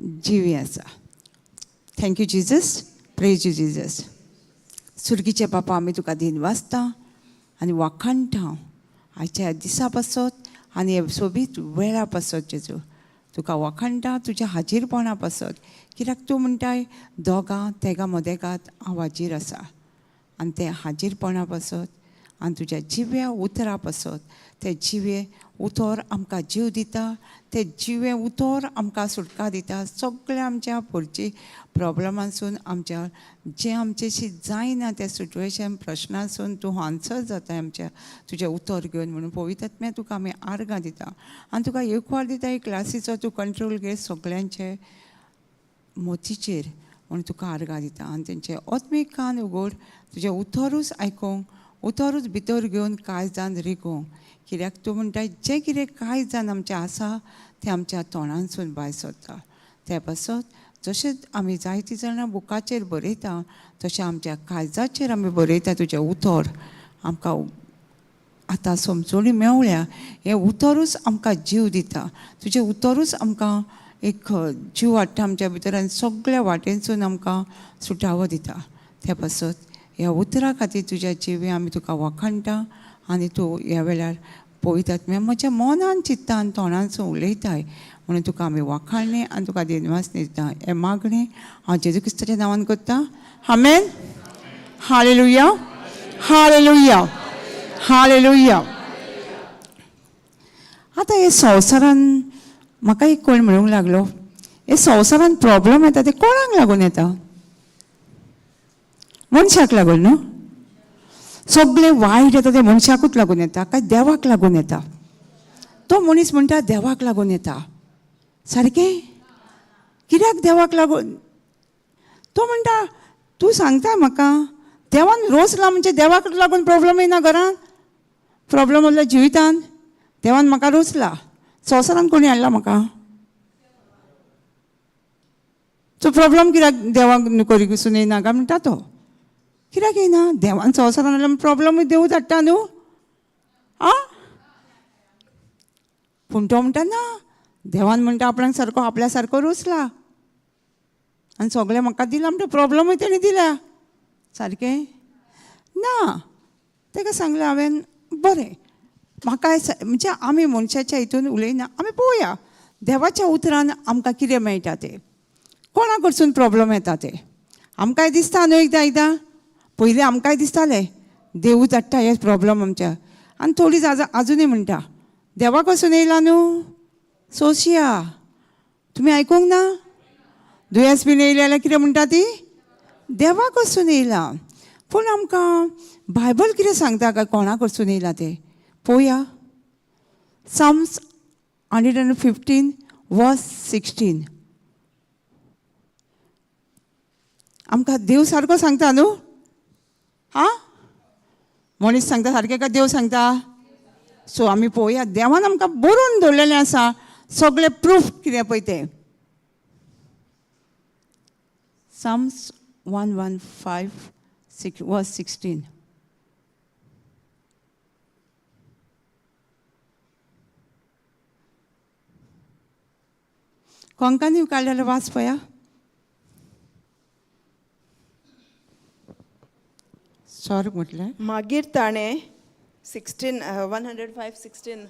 जिवी आसा. Thank you Jesus, praise you Jesus. सुर्गीचे बापा, आमी तुका दिनवासता आनी वाखाणटा आयच्या ह्या दिसा पासत आनी हे सोबीत वेळा पासत. जेजू, तुका वाखाणटा तुज्या हाजीरपणा पासत, कित्याक तूं म्हणटाय दोगां तेगां मदेगात हांव हाजीर आसा. आनी तें हाजीरपणा पासत आनी तुज्या जिव्या उतरा पासत, तें जिवें उतर आमकां जीव दिता, तें जिवें उतर आमकां सुटका दिता. सगळ्या आमच्या पुढची प्रॉब्लमांसून, आमच्या जें आमचेशी जायना त्या सिट्युएशन प्रश्नासून तूं आन्सर जाता आमच्या तुजें उतर घेवन. म्हणून पवित्र तुका आमी आर्गां दिता आनी तुका येवकार दिता. ही क्लासीचो तूं कंट्रोल घे सगळ्यांचे मोतीचेर म्हणून तुका आर्गां दिता. आनी तेंचे आत्मीक कान उगड, तुजें उतरूच आयकूंक, उतरूच भितर घेवन कांय जाण रिगोवंक, कित्याक तूं म्हणटा जें कितें कांय जाण आमचें आसा तें आमच्या तोंडांसून भायर सरता. त्या पासत जशें आमी जायतीं जाणां बुकाचेर बरयता तशें आमच्या काळजाचेर आमी बरयता तुजें उतर. आमकां आतां समजोणी मेवल्या, हें उतरूच आमकां जीव दिता, तुजें उतरूच आमकां एक जीव हाडटा आमच्या भितर आनी सगळ्या वाटेनसून आमकां सुटावो दिता. त्या पासत ह्या उतरा खातीर तुज्या जिवे आमी तुका वाखाणटा आनी तूं ह्या वेळार पवित्र आत्म्या म्हज्या मनान चित्तान तोंडानसून उलयताय म्हणून तुका आमी वाखाणलें आनी तुका दिनवास दिता. हें मागणें हांव जेजू क्रिस्ताच्या नांवान करता. आमेन. हालेलुया, हालेलुया, हालेलुया. आतां हे संवसारान म्हाका एक कोण म्हणूंक लागलो, हे संवसारान प्रॉब्लम येता ते कोणाक लागून येता? मनशाक लागून न्हू? सगळें वायट येता तें मनशाकूच लागून येता काय देवाक लागून येता? तो मनीस म्हणटा देवाक लागून येता. सारकें? कित्याक देवाक लागून? तो म्हणटा तूं सांगता म्हाका देवान रोसला म्हणजे देवाक लागून प्रॉब्लम येना घरान, प्रॉब्लम आसल्या जिवितान देवान म्हाका रोसला, संवसारान कोणी हाडला म्हाका? तो प्रॉब्लम कित्याक देवाक करी घुसून येना काय म्हणटा तो? कित्याक येना? देवान संवसारान हाडला प्रॉब्लमूय देवूच हाडटा न्हू? आं, पूण तो म्हणटा ना, देवान म्हणटा आपणाक सारको आपल्या सारको रोसला आनी सगळें म्हाका दिलां म्हणटा प्रॉब्लमूय तेणी दिल्या. सारकें ना? ताका सांगलें हांवें बरें म्हाका म्हणजे आमी मनशाच्या हितून उलयना, आमी पळोवया देवाच्या उतरान आमकां कितें मेळटा तें, कोणा कडसून प्रॉब्लम येता तें. आमकांय दिसता न्हू एकदां एकदां, पयलीं आमकांय दिसतालें देवूच हाडटा हे प्रॉब्लम आमच्या, आनी थोडी आजुनूय म्हणटा देवा कडसून येयला न्हू सोसिया. तुमी आयकूंक ना? दुयेंस बीन येयलें जाल्यार कितें म्हणटा ती? देवा कडसून येयला. पूण आमकां बायबल कितें सांगता काय कोणा कडसून येयला तें पळोवया. Psalms 115 verse 16 आमकां देव सारको सांगता न्हू? आं, मनीस सांगता सारकें काय देव सांगता? सो आमी पळोवया देवान आमकां बरोवन दवरलेलें आसा सगळें प्रूफ कितें पळय तें. Psalms 115 verse 16. कोंकणी काडलेलो वाच पळया. सॉरी म्हटलें. मागीर ताणें 16 105 16.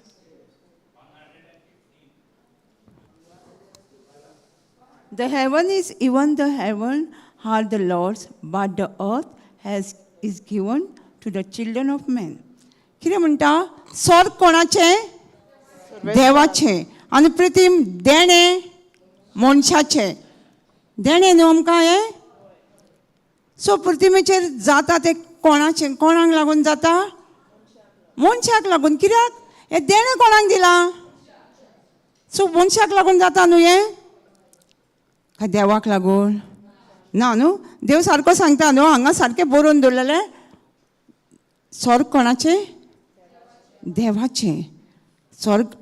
The heaven is even the heaven are the Lord's, but the earth has is given to the children of men. कितें म्हणटा? स्वर्ग कोणाचें? देवाचें. आनी प्रतिम देणें मनशाचें. देणें न्हू आमकां हें? सो प्रतिमेचेर जाता तें कोणाचें? कोणाक लागून जाता? मनशाक लागून. कित्याक हें देणें कोणाक दिलां? सो मनशाक लागून जाता न्हू हें काय देवाक लागून? ना न्हू, देव सारको सांगता न्हू हांगा सारकें बरोवन दवरलेलें स्वर्ग कोणाचें? देवाचें. स्वर्ग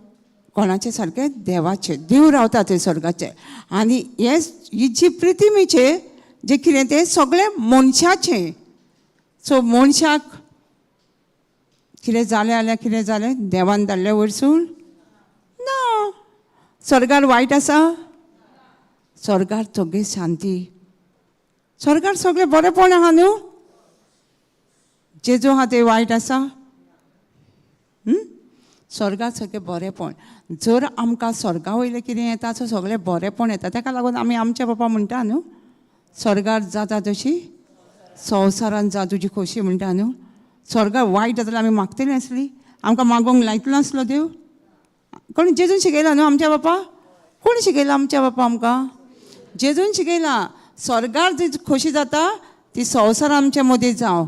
कोणाचें? सारकें देवाचें. देव रावता थंय स्वर्गाचें. आनी हें ही जी प्रतिमेचें जें कितें तें सगळें मनशाचें. सो मनशाक कितें जालें जाल्यार कितें जालें? देवान धाडलें वयरसून? ना. स्वर्गार वायट आसा? स्वर्गार सगळी शांती, स्वर्गार सगळें बरेंपण आहा न्हू. जेजू आहा ते वायट आसा? स्वर्गार सगळें बरेंपण. जर आमकां स्वर्गा वयलें कितें येता सो सगळें बरेंपण येता. ताका लागून आमी आमच्या बापा म्हणटा न्हू, स्वर्गार जाता तशी संवसारान जा तुजी खोशी म्हणटा न्हू. स्वर्गार वायट जाता आमी मागतलीं आसली, आमकां मागोंक लायतलो आसलो देव? कोण जेजून शिकयला न्हू आमच्या बापा? कोण शिकयला आमच्या बापा आमकां? जेजून शिकयला. स्वर्गार जी खोशी जाता ती संवसार आमच्या मदीं जावं,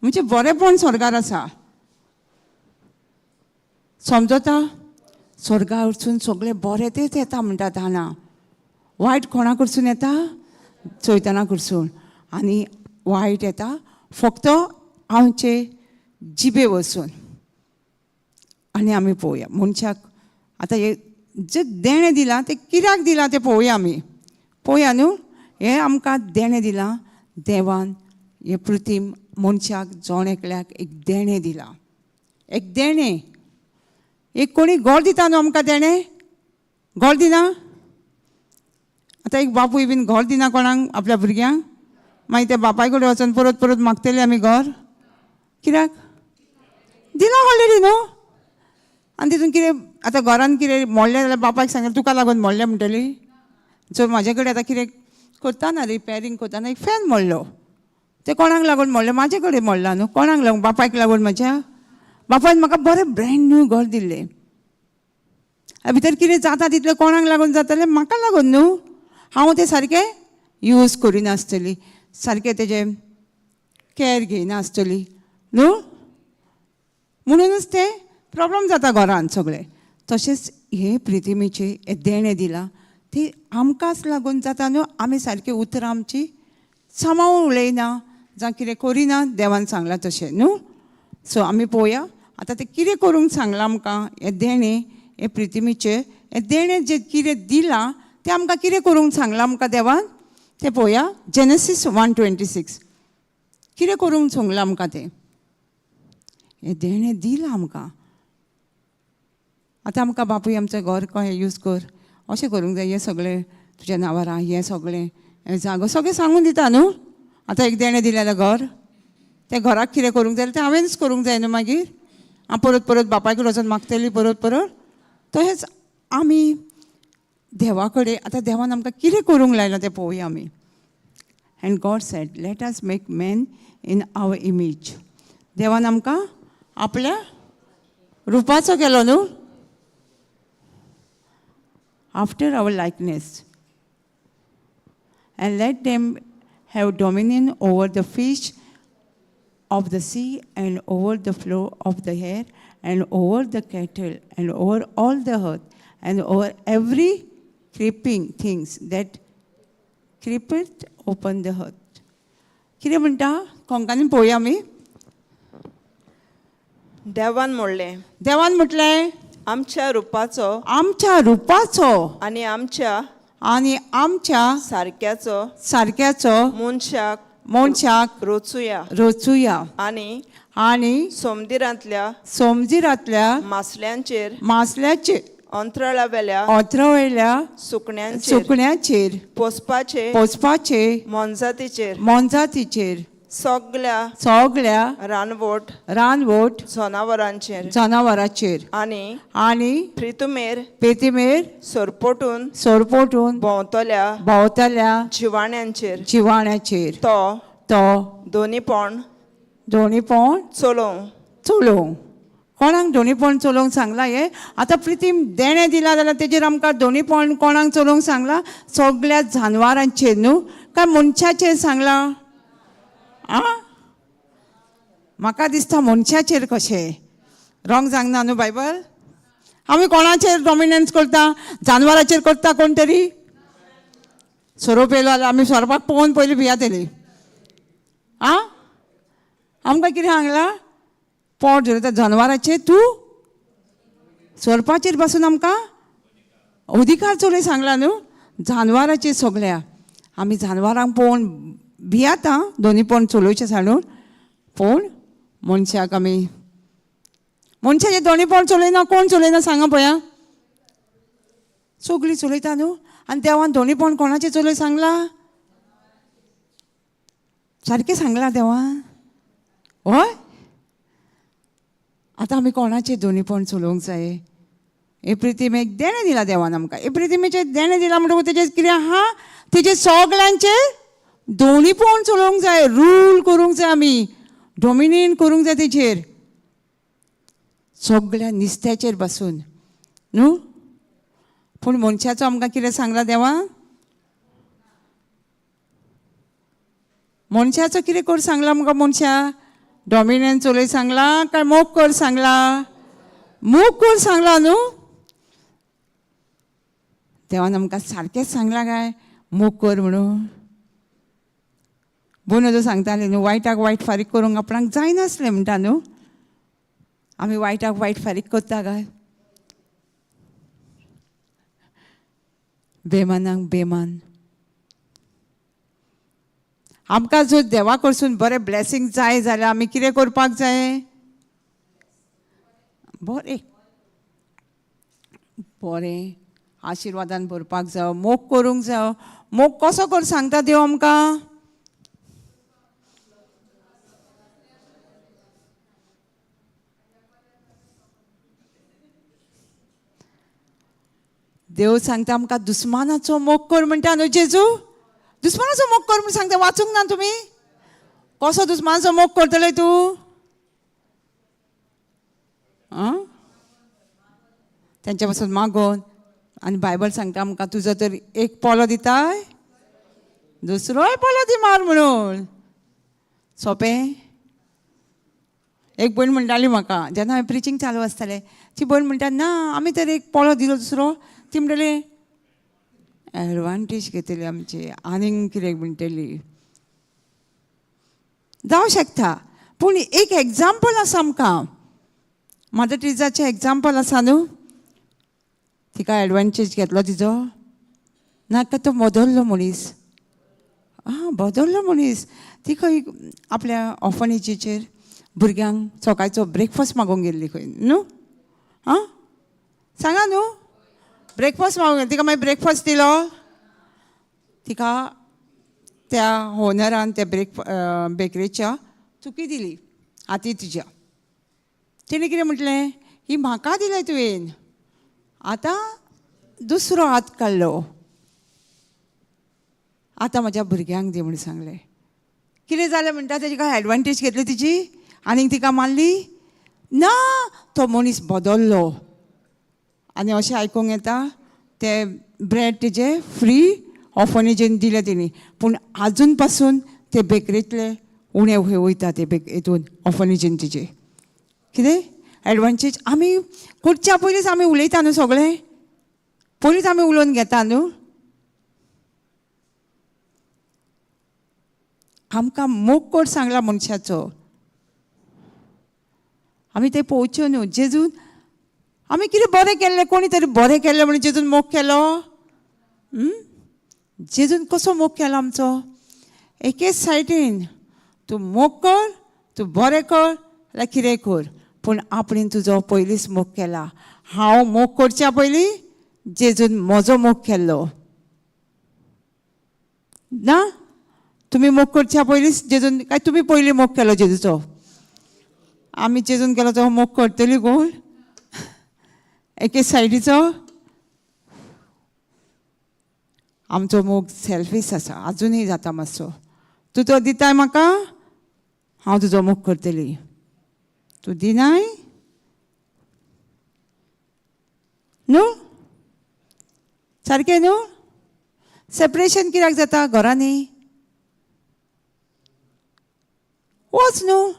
म्हणजे बरेंपण स्वर्गार आसा. समजता? स्वर्गार वचून सगळें बरें तेंच येता म्हणटा दाना. वायट कोणा कडसून येता? चोयतना कडसून. आनी वायट येता फक्त आमचे जिबे वचून. आनी आमी पळोवया मनशाक आतां हे जे देणें दिलां तें कित्याक दिलां तें पळोवया आमी. पळोवया न्हू. हें आमकां देणें दिलां देवान. हे पृथ्वी मनशाक जण एकल्याक एक देणें दिलां, एक देणें. एक कोणी घर दिता न्हू आमकां देणें? घर दिना? आतां एक बापूय बीन घर दिना कोणाक आपल्या भुरग्यांक? मागीर ते बापाय कडेन वचून परत परत मागतले आमी घर? कित्याक दिलां ऑलरेडी न्हू. आनी तितून कितें आतां घरान कितें मोडलें जाल्यार बापायक सांगलें तुका लागून मोडलें म्हणटली. सो म्हाजे कडेन आतां कितें करतना, रिपेरींग करतना एक फॅन मोडलो, तें कोणाक लागून मोडलें? म्हाजे कडेन मोडलां न्हू. कोणाक लागून? बापायक लागून. म्हज्या बापायन म्हाका बरें ब्रँड न्यू घर दिल्लें. भितर कितें जाता तितलें कोणाक लागून जातालें? म्हाका लागून न्हू. हांव तें सारकें यूज करिनासतली, सारकें तेजें कॅर घेयनासतली न्हू, म्हणूनच तें प्रॉब्लम जाता घरान सगळें. तशेंच हे प्रितिमेचें हें देणें दिलां ती आमकांच लागून जाता न्हू. आमी सारकीं उतरां आमची सांबाळून उलयना जावं कितें करिना देवान सांगलां तशें न्हू. सो आमी पळोवया आतां तें कितें करूंक सांगलां आमकां. हें देणें, हें प्रितिमेचें हें देणें जें कितें दिलां तें आमकां कितें करूंक सांगलां आमकां देवान तें पळोवया. जेनसीस 1:26. कितें करूंक सांगलां आमकां तें? हें देणें दिलां आमकां. आतां आमकां बापूय आमचें घर कहें यूज कर, अशें करूंक जाय, हें सगळें तुज्या नांवार आहा, हें सगळें हें जागो सगळें सांगून दिता न्हू. आतां एक देणें दिलें जाल्यार घर, तें घराक कितें करूंक जाय तें हांवेंच करूंक जाय न्हू. मागीर हांव परत परत बापाय कडेन वचून मागतली परत परत? तशेंच आमी देवा कडेन आतां देवान आमकां कितें करूंक लायलां तें पळोवया आमी. And God said, let us make man in our image. देवान आमकां आपल्या रुपाचो केलो न्हू, after our likeness, and let them have dominion over the fish of the sea and over the fowl of the air and over the cattle and over all the earth and over every creeping things that creepeth upon the earth. कितें म्हणटा कोंकणीन पळोवया आमी. देवान म्हणलें, देवान म्हटलें, आमच्या रुपाचो आमच्या रुपाचो आनी आमच्या आनी आमच्या सारक्याचो सारक्याचो मनशाक मनशाक रोचुया रचुया आनी आनी सोमदिरांतल्या सोमजिरांतल्या मासल्यांचेर मासल्याचेर अंतराळावेल्या ओतरावयल्या सुकण्यांचेर सुकण्याचेर पोसपाचे पोसपाचे मोनजातीचेर मोनजातीचेर सगल्या सगल्या रानवट रानवट जनावरांचेर जनावरांचेर आनी आनी प्रितुमेर पेतीमेर सरपटून सोरपोटून भोंवतल्या भोंवतल्या जिवाण्यांचेर जिवाण्याचेर तो तो दोनीपण दोनीपण चलोवं. चलोवं. कोणाक दोनीपण चलोवंक सांगलां हें? आतां प्रितीम देणें दिलां जाल्यार तेजेर आमकां दोनीपण कोणाक चलोवंक सांगलां? सगल्या जानवरांचेर न्हू काय मनशाचेर सांगलां? आं, म्हाका दिसता मनशाचेर. कशें रॉंग सांगना न्हू बायबल? आमी कोणाचेर डॉमिनन्स करता? जानवराचेर करता कोण तरी? सोरोप येयलो जाल्यार आमी सोरोपाक पळोवन पयलीं भियातली. आं, आमकां कितें सांगलां? पोट धरता जनावराचेर, तूं सोरपाचेर पासून आमकां अधिकार चलय सांगला न्हू जानवराचेर सगळ्या. आमी जानवरांक पळोवन भियाता दोनी पण चलोवचें सांडून. पूण मनशाक आमी मनशाचे दोनी पण चलयना. कोण चलयना सांगा पळया? सगळीं चलयता न्हू. आनी देवान धोणीपण कोणाचें चलय सांगलां? सारकें सांगलां देवान? हय. आतां आमी कोणाचें धोणीपण चलोवंक जाय? हे प्रितिमेक देणें दिलां देवान आमकां. हे प्रितिमेचें देणें दिलां म्हणटकूच तेजें कितें आहा, तेजें सगल्यांचेर धोणीपण चलोवंक जाय, रूल करूंक जाय, आमी डॉमिनेट करूंक जाय तेजेर, सगळ्या निस्त्याचेर बसून न्हू. पूण मनशाचो आमकां कितें सांगलां देवान? मनशाचो कितें कर सांगलां आमकां? मनशा डॉमिनेट चलय सांगलां काय मोग कर सांगलां? मोग कर सांगलां न्हू. देवान आमकां सारकेंच सांगलां काय मोग कर म्हणून? बोन सांगताले न्हू, वायटाक वायट फारीक करूंक आपणाक जायनासलें म्हणटा न्हू. आमी वायटाक वायट फारीक करता काय? बेमानाक बेमान. आमकां जर देवा कडसून बरें ब्लेसींग जाय जाल्यार आमी कितें करपाक जाय? बरें बरें आशिर्वादान भरपाक जावो, मोग करूंक जावो. मोग कसो कर सांगता देव आमकां? देव सांगता आमकां दुस्मानाचो मोग कर म्हणटा न्हू जेजू. दुस्मानाचो मोग कर म्हूण सांगता, वाचूंक ना तुमी? कसो दुस्मानाचो मोग करतले तूं? आं, तेंच्या पासून मागोन. आनी बायबल सांगता आमकां तुजो तर एक पोलो दिताय दुसरोय पोलो दी मार म्हणून. सोंपें. एक भयण म्हणटाली म्हाका जेन्ना हांवें प्रिचींग चालू आसतालें, ती भयण म्हणटा ना आमी तर एक पोलो दिलो दुसरो, ती म्हणटाली एडवांटेज घेतली आमची, आनीक कितें म्हणटली. जावं शकता, पूण एक एग्जाम्पल आसा आमकां. मदर टेरेसाचें एग्जाम्पल आसा न्हू. तिका एडवांटेज घेतलो तिजो नाका, तो बदल्लो मनीस. आं, बदल्लो मनीस. ती खंय आपल्या ऑर्फनेजीचेर भुरग्यांक सकाळचो ब्रेकफास्ट मागोवंक गेल्ली खंय न्हू. आं, सांगा न्हू, ब्रेकफास्ट मागोवंक गेली. तिका मागीर ब्रेकफास्ट दिलो. तिका त्या ओनरान त्या बेकरीच्या चुकी दिली आती तिज्या. तेणें कितें म्हटलें, ही म्हाका दिल्या तुवें, आतां दुसरो हात काडलो, आतां म्हज्या भुरग्यांक दी म्हूण सांगलें. कितें जालें म्हणटा, तेजी काय एडवांटेज घेतली तिजी आनीक तिका मारली ना. तो मनीस बदल्लो. आनी अशें आयकूंक येता ते ब्रेड तिजे फ्री ऑर्फनेजीन दिले तेणी, पूण आजून पासून ते बेकरींतले उणें वयता ते हितून ऑर्फनेजीन तिजे. कितें एडवांटेज आमी करच्या पयलींच आमी उलयता न्हू, सगळें पयलींच आमी उलोवन घेता न्हू. आमकां मोग कर सांगला मनशाचो, आमी ते पळोवच्यो न्हू. जेजून आमी कितें बरें केल्लें, कोणी तरी बरें केल्लें म्हणून जेजून मोग केलो? जेजून कसो मोग केलो आमचो? एकेच सायडीन तूं मोग कर, तूं बरें कर जाल्यार कितेंय कर, पूण आपणें तुजो पयलींच मोग केला. हांव मोग करच्या पयलीं जेजून म्हजो मोग केल्लो ना. तुमी मोग करच्या पयलींच जेजून, काय तुमी पयलीं मोग केलो जेजूचो? आमी जेजून केलो तो मोग करतली कोण? एके सायडीचो आमचो मोग सेल्फीश आसा, आजुनूय जाता मातसो. तूं तो दिताय म्हाका, हांव तुजो मोग करतली, तूं दिनाय न्हू. सारकें न्हू. सेपरेशन कित्याक जाता घरांनी? वच न्हू.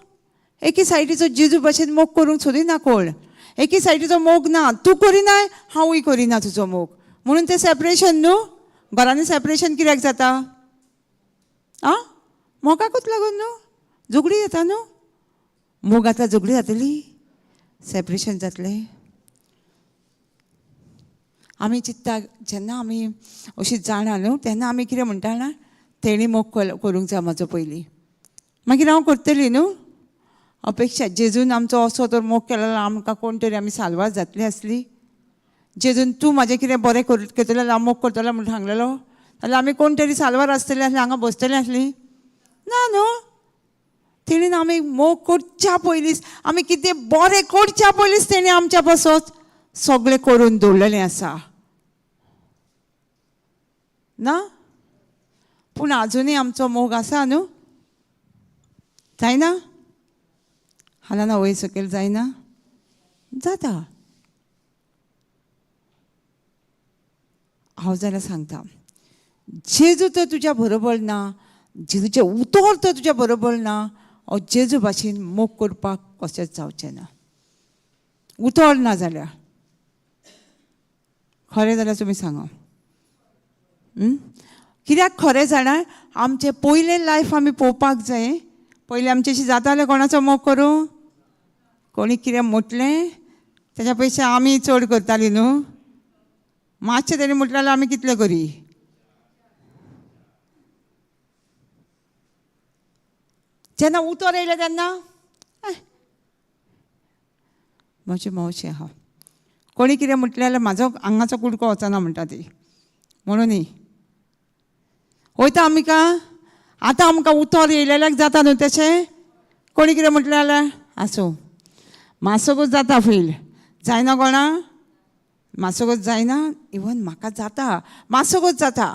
एके सायडीचो जेजू भशेन मोग करूंक सोदिना कोण. एके सायडीचो मोग ना, तूं करिनाय हांवूय करिना तुजो मोग, म्हणून तें सेपरेशन न्हू. घरांनी सेपरेशन कित्याक जाता? आं, मोगाकूच लागून न्हू. झगडी जाता न्हू. मोग आतां झगडी जातली, सेपरेशन जातलें. आमी चिंत्ता जेन्ना आमी अशी जाणा न्हू तेन्ना आमी कितें म्हणटा ना, तेणी मोग करूंक जाय म्हजो पयलीं, मागीर हांव करतली न्हू. अपेक्षा जेजून आमचो असो तर मोग केलो जाल्यार आमकां कोण तरी आमी साल्वार जातली आसली. जेजून तूं म्हाजें कितें बरें करतलें जाल्यार मोग करतलो म्हूण सांगलेलो जाल्यार आमी कोण तरी साल्वार आसतली आसली, हांगा बसतली आसली ना न्हू. तेणीन आमी मोग करच्या पयलींच, आमी कितें बरें करच्या पयलींच तेणी आमच्या पासत सगळें करून दवरलेलें आसा ना. पूण आजुनूय आमचो मोग आसा न्हू, जायना? हालाना वयर सकयल जायना? जाता. हांव जाल्यार सांगता, जेजू तर तुज्या बरोबर ना, जेजूचें उतर तर तुज्या बरोबर ना, ओ जेजू भाशेन मोग करपाक कशेंच जावचें ना. उतर ना जाल्यार खरें जाल्यार तुमी सांगा. कित्याक खरें जाणा, आमचें पयलें लायफ आमी पळोवपाक जाय. पयलीं आमचें अशें जातालें कोणाचो मोग करूं, कोणी कितें म्हटलें तेज्या पयशे आमी चड करतालीं न्हू. मातशें तेणी म्हटलें जाल्यार आमी कितलें करी. जेन्ना उतर येयलें तेन्ना म्हजें मावशें आहा, कोणी कितें म्हटलें जाल्यार म्हाजो आंगाचो कुडको वचना म्हणटा ती, म्हणून वयता आमी का. आतां आमकां उतर येयलेल्याक जाता न्हू तशें. कोणी कितें म्हटलें जाल्यार आसूं, मातसोकूच जाता फील जायना कोणा, मातसोकूच जायना, इवन म्हाका जाता मातसोकूच जाता.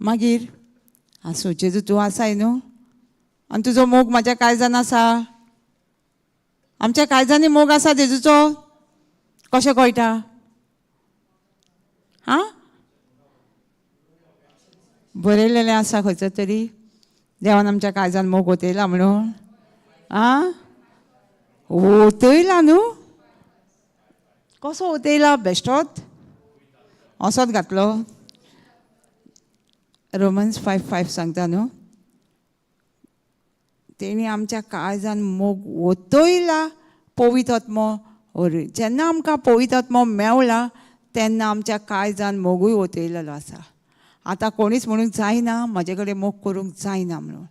मागीर आसूं, जेजू तूं आसाय न्हू आनी तुजो मोग म्हाज्या काळजान आसा. आमच्या काळजांनी मोग आसा जेजूचो, कशें कळटा? आं, बरयलेलें आसा खंयचो तरी, देवान आमच्या काळजान मोग ओतयला म्हणून. आं, ओतयला न्हू. कसो ओतयला? बेश्टोत असोच घातलो. रोमन्स 5:5 सांगता न्हू, तेणी आमच्या काळजान मोग ओतयला पवित्र आत्मो वरवीं. जेन्ना आमकां पवित्र आत्मो मेवला तेन्ना आमच्या काळजान मोगूय ओतयलेलो आसा. आतां कोणीच म्हणूंक जायना म्हाजे कडेन मोग करूंक जायना म्हणून,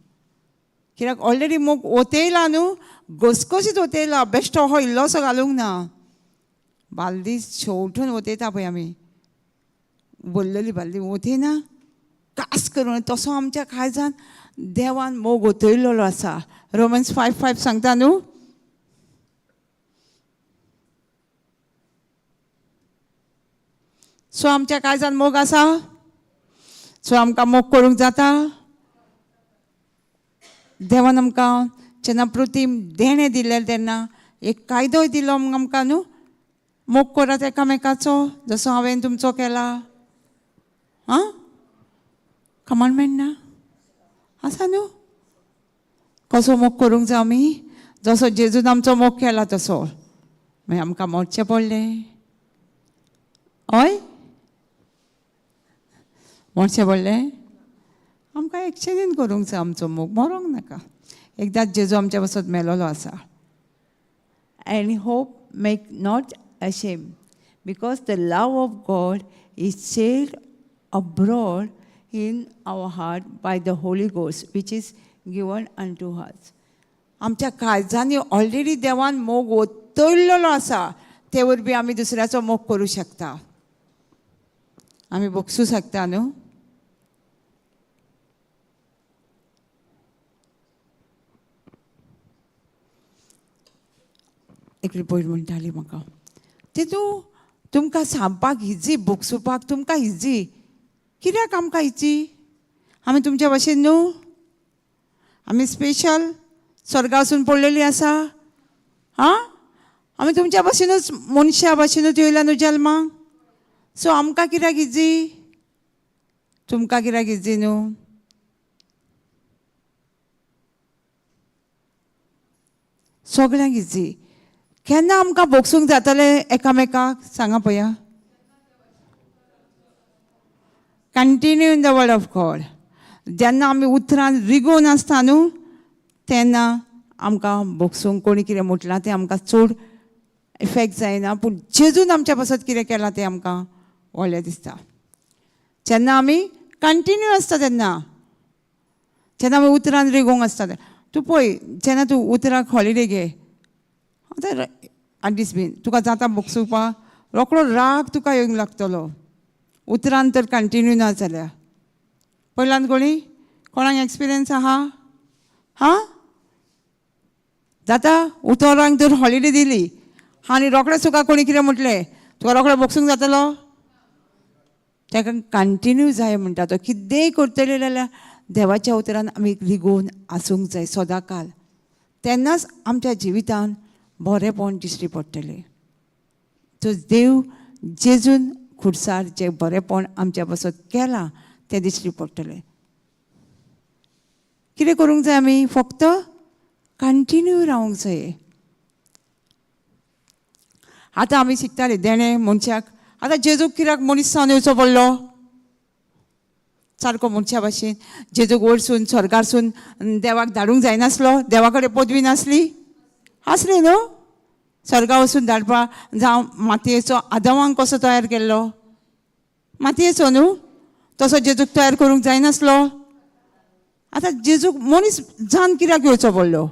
कित्याक ऑलरेडी मोग ओतयला न्हू, घसघशीत ओतयला. बेश्टो हो इल्लोसो घालूंक ना, बालदी शेवटून ओतयता पळय आमी, बोल्लेली बालदी ओतयना कास करून. तसो आमच्या काळजान देवान मोग ओतयलेलो आसा. रोमन्स 5:5 सांगता न्हू. सो आमच्या काळजान मोग आसा, सो आमकां मोग करूंक जाता. देवान आमकां जेन्ना प्रतिम देणें दिलें तेन्ना एक कायदोय दिलो आमकां न्हू, मोग करात एकामेकाचो जसो हांवें तुमचो केला. आं, कमांडमेंट ना आसा न्हू. कसो मोग करूंक जाय आमी? जसो जेजून आमचो मोग केला तसो. मागीर आमकां मरचें पडलें, हय मरचें पडलें. आमकां एक्शनीन करूंक जाय आमचो मोग, मरोंक नाका. एकदांच जेजू आमच्या पासत मेलोलो आसा. And hope make not ashamed, because the love of God is shed abroad in our heart by the Holy Ghost which is given unto us. आमच्या काळजांनी ऑलरेडी देवान मोग ओतयल्लो आसा, ते वरवीं आमी दुसऱ्याचो मोग करूं शकता, आमी भोगसूं शकता न्हू. एकली पयर म्हणटाली म्हाका, तितू तुमकां सांगपाक इजी, भोगसुपाक तुमकां इजी, कित्याक आमकां इजी? आमी तुमच्या भाशेन न्हू, आमी स्पेशल स्वर्गासून पडलेली आसा. आं, आमी तुमच्या भाशेनूच मनशा भाशेनूच येयल्या न्हू जल्माक. सो आमकां कित्याक इजी, तुमकां कित्याक इजी न्हू? सगळ्यांक इजी. केन्ना आमकां भोगसूंक जातलें एकामेकाक सांगा पळया. Continue in the word of God. जेन्ना आमी उतरान रिगोवन आसता न्हू तेन्ना आमकां भोगसूंक कोणी कितें म्हटलां तें आमकां चड इफेक्ट जायना, पूण जेजून आमच्या पासत कितें केलां तें आमकां व्हडलें दिसता. जेन्ना आमी कंटिन्यू आसता तेन्ना, जेन्ना आमी उतरान रिगोवंक आसता तूं पळय, जेन्ना तूं उतराक हॉलिडे घे, आतां आठ दीस बीन तुका जाता भोगसुपाक, रोकडो राग तुका येवंक लागतलो. उतरान तर कंटिन्यू ना जाल्यार पयल्यान कोणी कोणाक एक्सपिरियन्स आहा? हां, जाता. उतरांक तर हॉलिडे दिली आनी रोखडेंच तुका कोणी कितें म्हटलें, तुका रोखडें बगसूंक जातलो? ताका कंटिन्यू जाय म्हणटा. तो कितेंय करतले जाल्यार देवाच्या उतरान आमी रिगोवन आसूंक जाय सदांकाल, तेन्नाच आमच्या जिवितान बरेंपण दिश्टी पडटलें. तो देव जेजून खुर्सार जें बरेंपण आमच्या पासत केलां तें दिश्टी पडटलें. कितें करूंक जाय आमी? फक्त कंटिन्यू रावंक जाय. आतां आमी शिकतालीं देणें मनशाक. आतां जेजूक कित्याक मनीस जावन येवचो पडलो? सारको मनशा भाशेन जेजूक वयरसून स्वर्गारसून देवाक धाडूंक जायनासलो? देवा कडेन पदवी नासली? आसली न्हू? स्वर्गा वचून धाडपा जावं मातयेचो आदवांक कसो तयार केल्लो? मातयेचो न्हू, तसो जेजूक तयार करूंक जायनासलो? आतां जेजूक मनीस जावन कित्याक येवचो पडलो?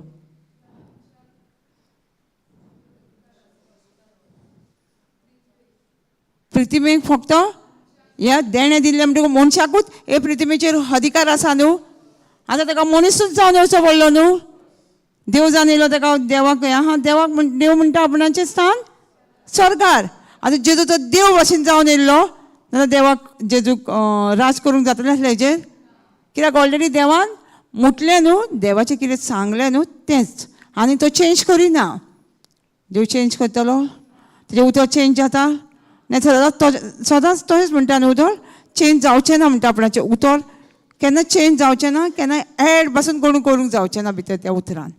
प्रतिमेक फक्त ह्या देणें दिल्लें म्हणटकूच मनशाकूच हे प्रतिमेचेर अधिकार आसा न्हू. आतां ताका मनीसूच जावन येवचो पडलो न्हू. देव जावन येयलो ताका देवाक आहा, देवाक म्हण देव म्हणटा आपणाचें स्थान स्वर्गार. आतां जेजू तो देव भाशेन जावन येयल्लो जाल्यार देवाक जेजूक राज करूंक जातलें आसलें हेजेर? कित्याक ऑलरेडी देवान म्हटलें न्हू, देवाचें कितें सांगलें न्हू तेंच, आनी तो चेंज करिना. देव चेंज करतलो? तेजें उतर चेंज जाता? ना, सदांच तो सदांच तशेंच म्हणटा न्हू. उतर चेंज जावचें ना म्हणटा. आपणाचें उतर केन्ना चेंज जावचें ना, केन्ना एड पासून कोण करूंक जावचें ना भितर त्या उतरान.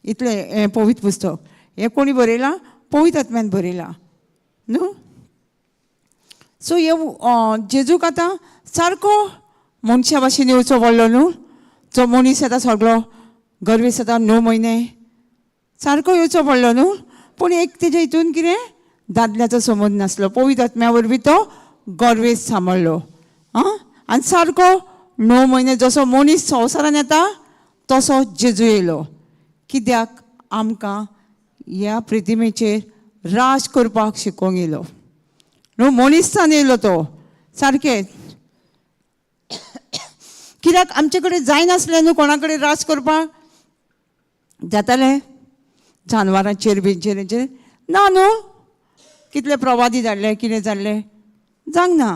इतलें हें पवित्र पुस्तक हें कोणी बरयलां? पवित्र आत्म्यान बरयलां न्हू. सो हे जेजूक आतां सारको मनशा भाशेन येवचो पडलो न्हू. जो मनीस येता सगळो गर्वेस येता 9 म्हयने सारको येवचो पडलो न्हू. पूण एक तेजे हितून कितें दादल्याचो समज नासलो. पवित्र आत्म्या वरवीं तो गर्वेस सांबाळ्ळो. आं, आनी सारको 9 म्हयने जसो मनीस संवसारान येता तसो जेजू येयलो. कित्याक? आमकां ह्या प्रतिमेचेर राज करपाक शिकोवंक येयलो न्हू. मनीस जावन येयलो तो सारकें. कित्याक आमचे कडेन जायनासलें न्हू कोणा कडेन राज करपाक जातालें जानवरांचेर बिंचेर हेचेर ना न्हू. कितले प्रवादी धाडले, कितें जाल्लें जावंक ना.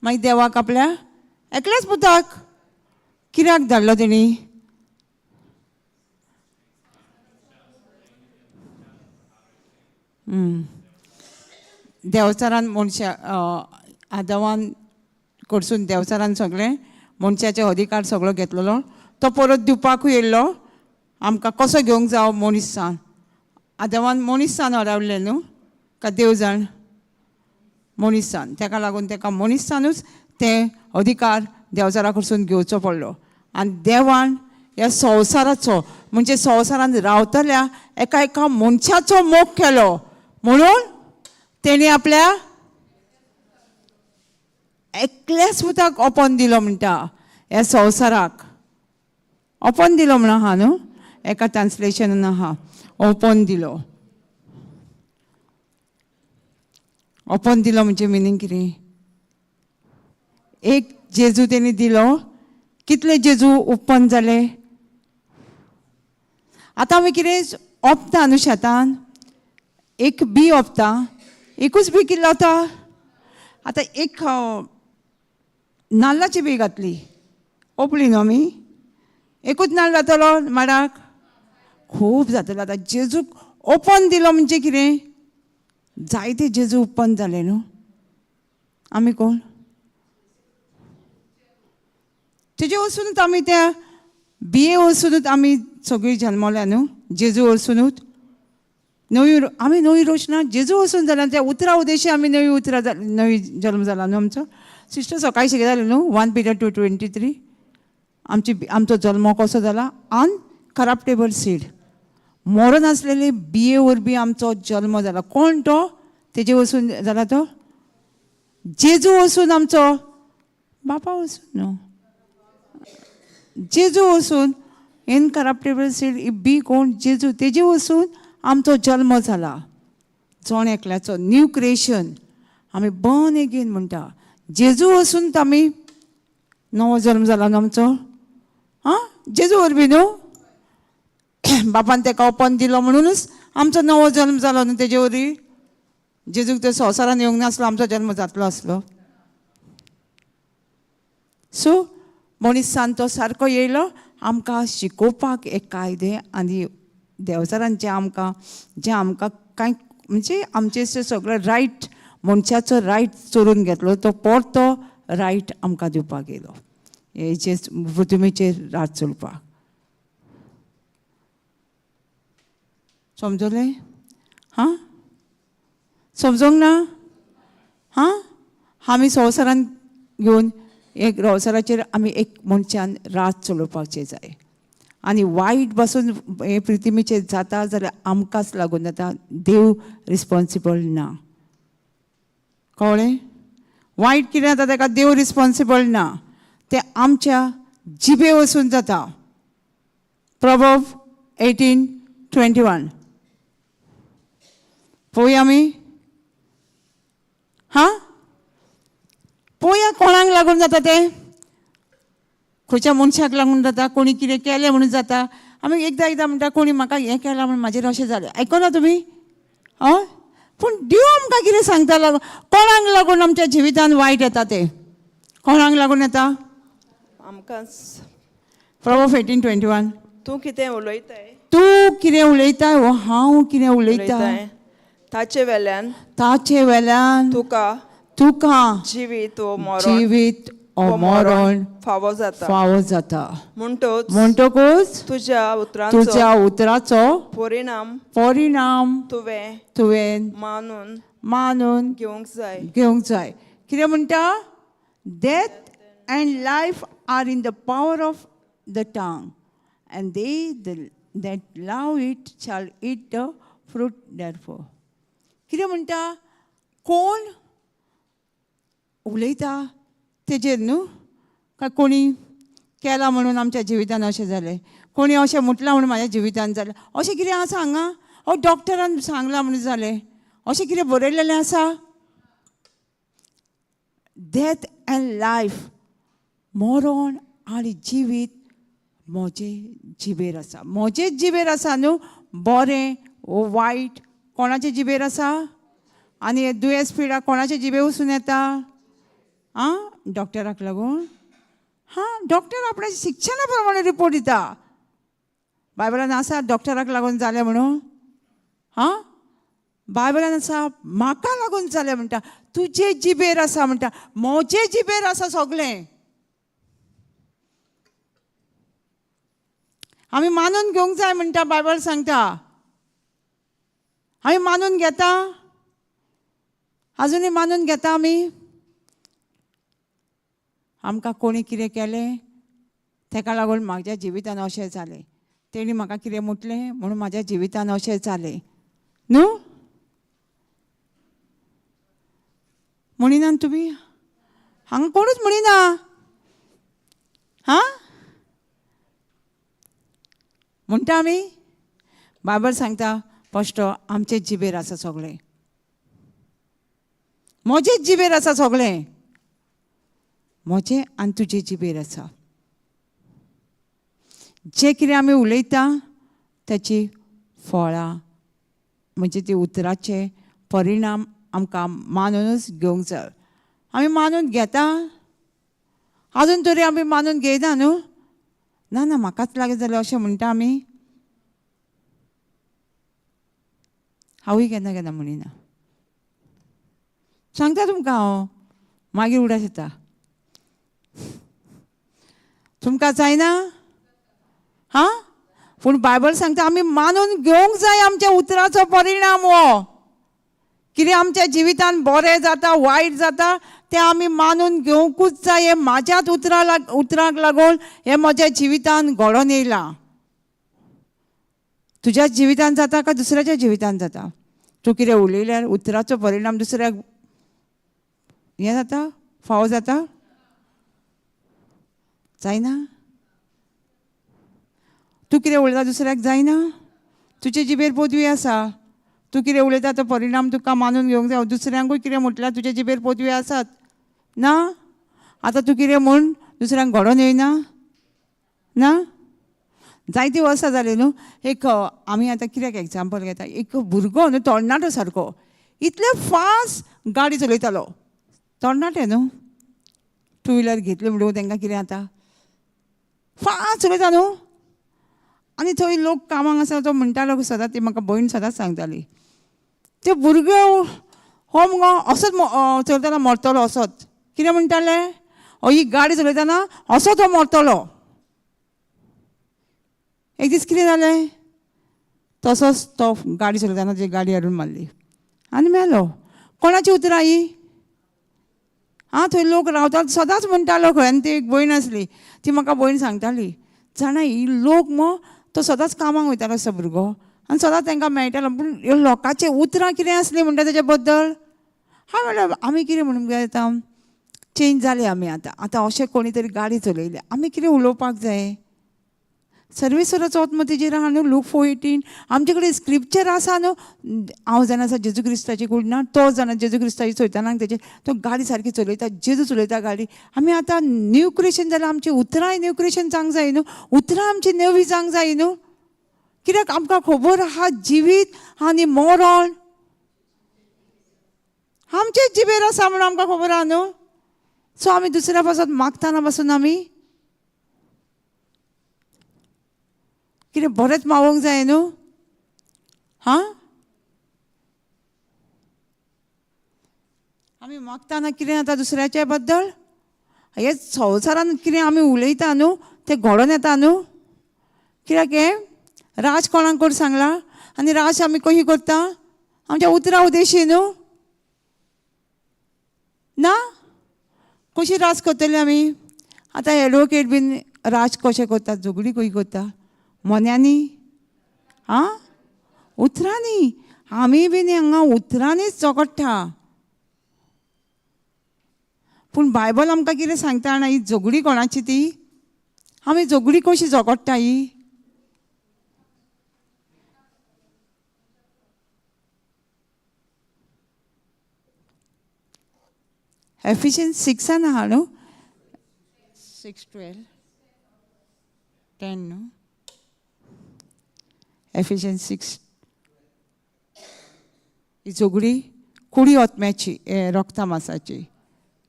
मागीर देवाक आपल्या एकल्याच पुताक कित्याक धाडलो तेणी? देंवचारान मनशा आदवान कडसून देंवचारान सगळें मनशाचे अधिकार सगळो घेतलेलो, तो परत दिवपाकूय येयल्लो आमकां. कसो घेवंक जावो मनीस जावन? आदवान मनीस जावन हरावलें न्हू, का देव जाण? मनीस जावन. तेका लागून तेका मनीस जावनूच ते अधिकार देंवचारा कडसून घेवचो पडलो. आनी देवान ह्या संवसाराचो म्हणजे संवसारान रावतल्या एका एका मनशाचो मोग केलो म्हणून तेणी आपल्या एकल्याच पुताक ओपोन दिलो म्हणटा. ह्या संवसाराक ओपोन दिलो म्हणून आहा न्हू, एका ट्रान्सलेशनान आहा ओपोन दिलो. ओपोन दिलो म्हणजे मिनींग कितें? एक जेजू तेणी दिलो, कितले जेजू उत्पन्न जाले? आतां आमी कितें ओंपता न्हू शेतान, एक बी ओंपता, एकूच बी कितें लावता. आतां एक नाल्लाची बी घातली, ओंपली न्हू आमी, एकूच नाल्ल जातलो माडाक? खूब जातलो. आतां जेजूक ओपन दिलो म्हणजे कितें? जायते जेजू उत्पन्न जाले न्हू. आमी कोण? तेजे वचुनूच आमी त्या बिये वचुनूच आमी सगळीं जल्मल्या न्हू. जेजू वचुनूच नवी आमी नवी रोशना जेजू वचून जाल्या. त्या उतरां उदेशी आमी नवी उतरां नवी जल्म जाला न्हू आमचो. सिस्टर सकाळीं शिकयताली न्हू 1 Peter 2:23. आमचो जल्म कसो जाला? अनकरप्टेबल सीड, मरण आसलेले बिये वरवीं आमचो जल्म जाला. कोण तो? तेजे वचून जाला तो जेजू वचून, आमचो बापा वचून न्हू, जेजू वचून. इनकरप्टेबल सीड बी कोण? जेजू. तेजे वचून आमचो जल्म जाला. जण एकल्याचो न्यू क्रिएशन. आमी बॉर्न एगेन म्हणटा. जेजू वसून आमी नवो जल्म जाला न्हू आमचो. आं, जेजू वरवीं न्हू, बापान तेका ओपन दिलो म्हणूनच आमचो नवो जल्म जालो न्हू तेजे वरवीं. जेजूक तर संवसारान येवंक नासलो, आमचो जल्म जातलो आसलो. सो मनीसान तो सारको येयलो आमकां शिकोवपाक एक कायदे आनी देंवचारान जें आमकां, जें आमकां कांय म्हणजे आमचे सगळे रायट, मनशाचो रायट चोरून घेतलो, तो परतो रायट आमकां दिवपाक येयलो हेचे पृथ्वीचेर रात चलपाक. समजलें? हां, समजोंक ना? हां, आमी संवसारान घेवन एक संवसाराचेर आमी एक मनशान रात चलोवपाचें जाय. आनी वायट पासून हे पृथ्वीचेर जाता जाल्यार आमकांच लागून जाता, देव रिस्पोन्सिबल ना. कळ्ळें? वायट कितें जाता ताका देव रिस्पोन्सिबल ना, तें आमच्या जिबे वचून जाता. प्रभव 18:21 पळोवया आमी. हां, पळोवया कोणाक लागून जाता तें, खंयच्या मनशाक लागून जाता, कोणी कितें केलें म्हणून जाता. आमी एकदां एकदां म्हणटा कोणी म्हाका हें केलां म्हणून म्हाजेर अशें जालें. आयकना तुमी? हय, पूण देव आमकां कितें सांगता? लागून कोणाक लागून आमच्या जिवितान वायट येता तें कोणाक लागून येता? आमकांच. प्रभव 18:21. तूं कितें उलयताय, तूं कितें उलयता वो हांव कितें उलयता, उलयताय ताचे वेल्यान, ताचे वेल्यान तुका तुका जिवीत वो मरण, जिवीत ओ वो मरण फावो जाता. फावो जाता. म्हणटच म्हणटकूच तुज्या उतरांचो तुज्या उतराचो परिणाम परिणाम तुवें तुवें मानून मानून घेवंक जाय. घेवंक जाय. कितें म्हणटा? Death and life are in the power of the tongue and they that love it shall eat the fruit therefore. कितें म्हणटा? कोण उलयता तेजेर न्हू, काय कोणी केलां म्हणून आमच्या जिवितान अशें जालें, कोणी अशें म्हटलां म्हणून म्हाज्या जिवितान जालें, अशें कितें आसा हांगा? ओ डॉक्टरान सांगलां म्हणून जालें, अशें कितें बरयलेलें आसा? डेथ अँड लायफ, मरण आनी जिवीत म्हजे जिबेर आसा. म्हजेच जिबेर आसा न्हू, बरें वो वायट कोणाचे जिबेर आसा? आनी हे दुयेंस पिडा कोणाचे जिबे वचून येता? आं, डॉक्टराक लागून. हां, डॉक्टर आपल्या शिक्षणा प्रमाणे रिपोर्ट दिता. बायबलान आसा डॉक्टराक लागून जालें म्हणून? हां, बायबलान आसा म्हाका लागून जालें म्हणटा. तुजे जिबेर आसा म्हणटा, म्हजे जिबेर आसा सगळें. आमी मानून घेवंक जाय म्हणटा बायबल सांगता. आमी मानून घेता? आजुनूय मानून घेता आमी? आमकां कोणी कितें केलें तेका लागून म्हाज्या जिवितान अशें जालें, तेणी म्हाका कितें म्हटलें म्हणून म्हाज्या जिवितान अशें जालें न्हू म्हणिना तुमी? हांगा कोणूच म्हणिना. हां, म्हणटा आमी? बायबल सांगता फश्टो आमचे जिबेर आसा सगळें, म्हजेच जिबेर आसा सगळें, म्हजें आनी तुजे जिबेर आसा. जें कितें आमी उलयता ताची फळां म्हणजे ती उतराचे परिणाम आमकां मानूनच घेवंक जाय. आमी मानून घेता? आजून तरी आमी मानून घेयना न्हू? ना ना, म्हाकाच लागीं जालें अशें म्हणटा आमी. हांवूय केन्ना केन्ना म्हणिना, सांगता तुमकां हांव, मागीर उडास येता. तुमकां जायना? हां, पूण बायबल सांगता आमी मानून घेवंक जाय आमच्या उतराचो परिणाम. हो कितें आमच्या जिवितान बरें जाता वायट जाता तें आमी मानून घेवंकूच जाय. हें म्हाज्याच उतराक लागून हें म्हज्या जिवितान घडोवन येयलां. तुज्या जिवितान जाता काय दुसऱ्याच्या जिवितान जाता? तूं कितें उलयल्यार उतराचो परिणाम दुसऱ्याक हें जाता, फावो जाता? जायना? तूं कितें उलयता दुसऱ्याक जायना? तुजे जिबेर पदवी आसा, तूं कितें उलयता तो परिणाम तुका मानून घेवंक जाय. दुसऱ्यांकूय कितें म्हटल्यार तुजे जिबेर पोतवी आसात ना. आतां तूं कितें म्हूण दुसऱ्यांक घडोवन येयना ना. जायतीं वर्सां जालीं न्हू. एक आमी आतां कित्याक एग्जाम्पल घेता, एक भुरगो न्हू तरणाटो सारको इतले फास्ट गाडी चलयतालो. तरणाटे न्हू, टू व्हिलर घेतली म्हणटकूच तांकां कितें जाता, फास्ट चलयता न्हू. आनी थंय लोक कामाक आसा तो म्हणटालो सदांच, ती म्हाका भयण सदांच सांगताली, ते भुरगे हो मुगो असोच चलयतना मरतलो असोच. कितें म्हणटाले, हो ही गाडी चलयतना असोच हो मरतलो. एक दीस कितें जालें, तसोच तो गाडी चलयतना जी गाडी हाडून मारली आनी मेलो. कोणाची उतरां ही? आं, थंय लोक रावतात सदांच म्हणटालो खंय. आनी ती एक भयण आसली, ती म्हाका भयण सांगताली, जाणा ही लोक मो तो सदांच कामाक वयतालो असो भुरगो आनी सदांच तांकां मेळटालो. पूण ह्यो लोकांची उतरां कितें आसलीं म्हणटा तेजे बद्दल. हांवें म्हणलें आमी कितें म्हणून आतां चेंज जाले आमी आतां. आतां अशें कोणी तरी गाडी चलयली, आमी कितें उलोवपाक जाय. सर्वेश्वराचो आत्मो तेजेर आहा न्हू, लूक 4:18. आमचे कडेन स्क्रिप्चर आसा न्हू. हांव जाणा आसा जेजू क्रिस्ताची कूड ना, तो जाणा जेजू क्रिस्ताची चोयताना तेजे तो गाडी सारकी चलयता, जेजू चलयता गाडी. आमी आतां न्यू क्रिएशन जाल्यार आमची उतरांय न्यू क्रिएशन जावंक जाय न्हू, उतरां आमची नवी जावंक जाय न्हू. कित्याक आमकां खबर आहा जिवीत आनी मरण आमचे जिबेर आसा म्हणून आमकां खबर आहा न्हू. सो आमी दुसऱ्या पासत मागतना पासून आमी कितें बरेंच मागोवंक जाय न्हू. हां, आमी मागतना कितें जाता दुसऱ्याच्या बद्दल, हे संवसारान कितें आमी उलयता न्हू तें घडोवन येता न्हू. कित्याक हें राज कोणाक कोण सांगलां आनी राज आमी कशी करता, आमच्या उतरां उदेशी न्हू ना. कशी राज करतली आमी? आतां एडवोकेट बीन राज कशें करता, झगडी कशी करता, मोन्यांनी, आं, उतरांनी. आमी बीन हांगा उतरांनीच झगडटा. पूण बायबल आमकां कितें सांगता जाणा, ही झगडी कोणाची ती, आमी झगडी कशी झगडटा ही. एफिशियन्स 6 आहा न्हू, 6:12 10 न्हू, एफिशियन्स 6. ही झगडी कुडी ओतम्याची, रक्ता मासाची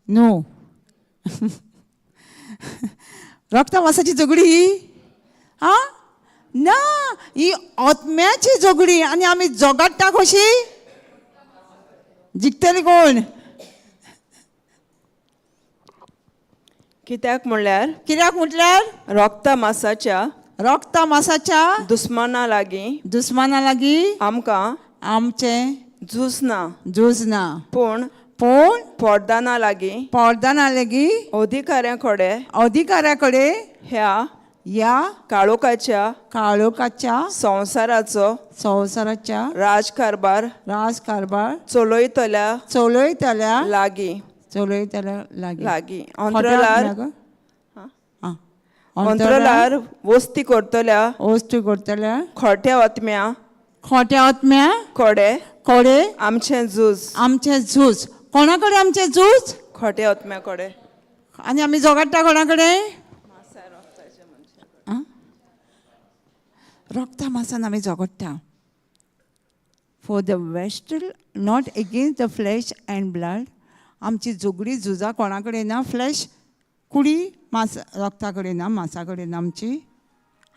न्हू. रक्ता मासाची झगडी ही आं ना, ही ओतम्याची झगडी. आनी आमी झगडटा कशी, जिखतली कोण? कित्याक म्हणल्यार, कित्याक म्हटल्यार रक्ता मासाच्या, रक्ता मासाच्या दुस्माना लागीं, दुस्माना लागीं आमकां आमचें झूज ना, झूज ना, पूण पूण पोरदाना लागीं, पोरदाना लागीं, अधिकाऱ्यां कडेन, अधिकाऱ्या कडेन, ह्या ह्या काळोखाच्या, काळोखाच्या संवसाराचो, संवसाराच्या राजकारभार राजकारभार चलयतल्या चलयतल्या लागीं, चलयतल्या लागीं, लागीं अंतराळ अंतराळार वस्ती करतल्या, वस्तू करतल्या खोट्या आत्म्या, खोट्या आत्म्या कडे कडे आमचें झूज, आमचें झूज. कोणा कडेन आमचें झूज? खोट्या आत्म्या कडे. आनी आमी झगडटा कोणा कडेन? रक्ता मासान आमी झगडटा. For the wrestle not against the flesh and blood. आमची झगडी झुजां कोणा कडेन ना, फ्लॅश कुडी मास रक्ता कडेन ना, मासा कडेन ना. आमची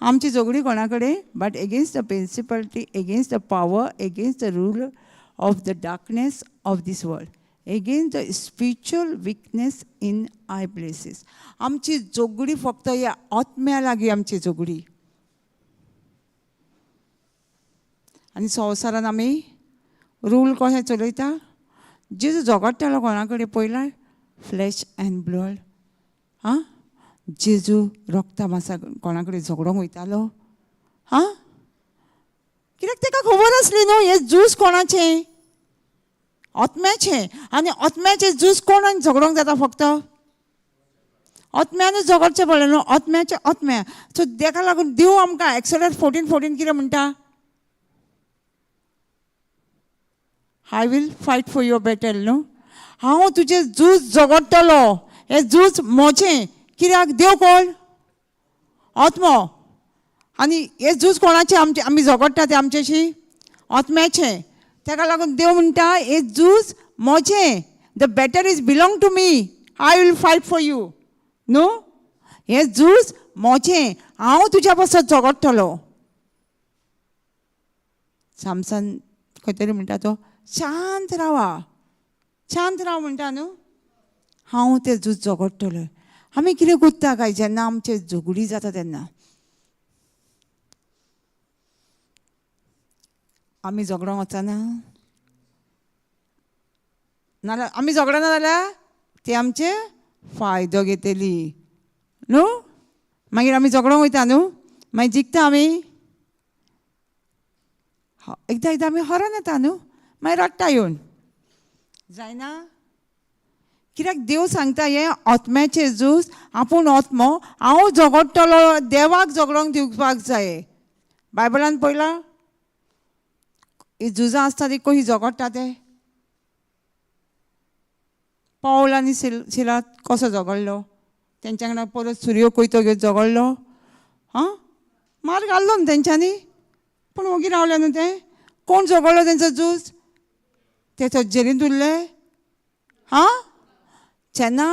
आमची झगडी कोणा कडेन? But against the principality, against the power, against the rule of the darkness of this world, against the spiritual weakness in high places. आमची झगडी फक्त ह्या आत्म्या लागीं आमची झगडी. आनी संवसारान आमी रूल कशें चलयता? जेजू झगडटालो कोणा कडेन पयल्यार? Flesh and blood. आं, जेजू रक्ता मासा कोणा कडेन झगडोंक वयतालो? आं, कित्याक ताका खबर आसली न्हू हें झूज कोणाचें? आत्म्याचें. आनी आत्म्याचें झूज कोणाक झगडोंक जाता? फक्त आत्म्यानूच झगडचें पडलें न्हू, आत्म्याचें आत्म्या. सो ताका लागून देव आमकां एक्सोडस 14:14 कितें म्हणटा? I will fight for your battle न्हू. हांव तुजें झूज झगडटलो, हें झूज म्हजें. कित्याक देव कोण? आत्मो. आनी हें झूज कोणाचें? आमचें, आमी झगडटा तें आमच्याशी आत्म्याचें. ताका लागून देव म्हणटा हें झूज म्हजें, the battle is belong to me, I will fight for you न्हू. हें झूज म्हजें, हांव तुज्या पासत झगडटलो. सामसन खंय तरी म्हणटा तो शांत रावा, शांत राव म्हणटा न्हू. हांव तें झूज झगडटलो. आमी कितें करता काय जेन्ना आमचें झगडी जाता तेन्ना? आमी झगडोंक वचना, नाल्यार आमी झगडना जाल्यार ती आमचे फायदो घेतली न्हू. मागीर आमी झगडोंक वयता न्हू, मागीर जिखता आमी. एकदां एकदां आमी हरोन येता न्हू, मागीर रडटा येवन, जायना. कित्याक देव सांगता हें आत्म्याचें झूज, आपूण आत्मो, हांव झगडटलो. देवाक झगडोंक दिवपाक जाय. बायबलान पळयलां ही झुजां आसता ती कशी झगडटा ते. पावल आनी सिलात कसो झगडलो, तेंच्या वांगडा परत सुरयो कोयतो घेवन झगडलो. हां, मार घाल्लो न्हू तेंच्यांनी, पूण ओगी रावले न्हू ते. कोण झगडलो तेंचो झूज? ते जेलींत उरले. हां, जेन्ना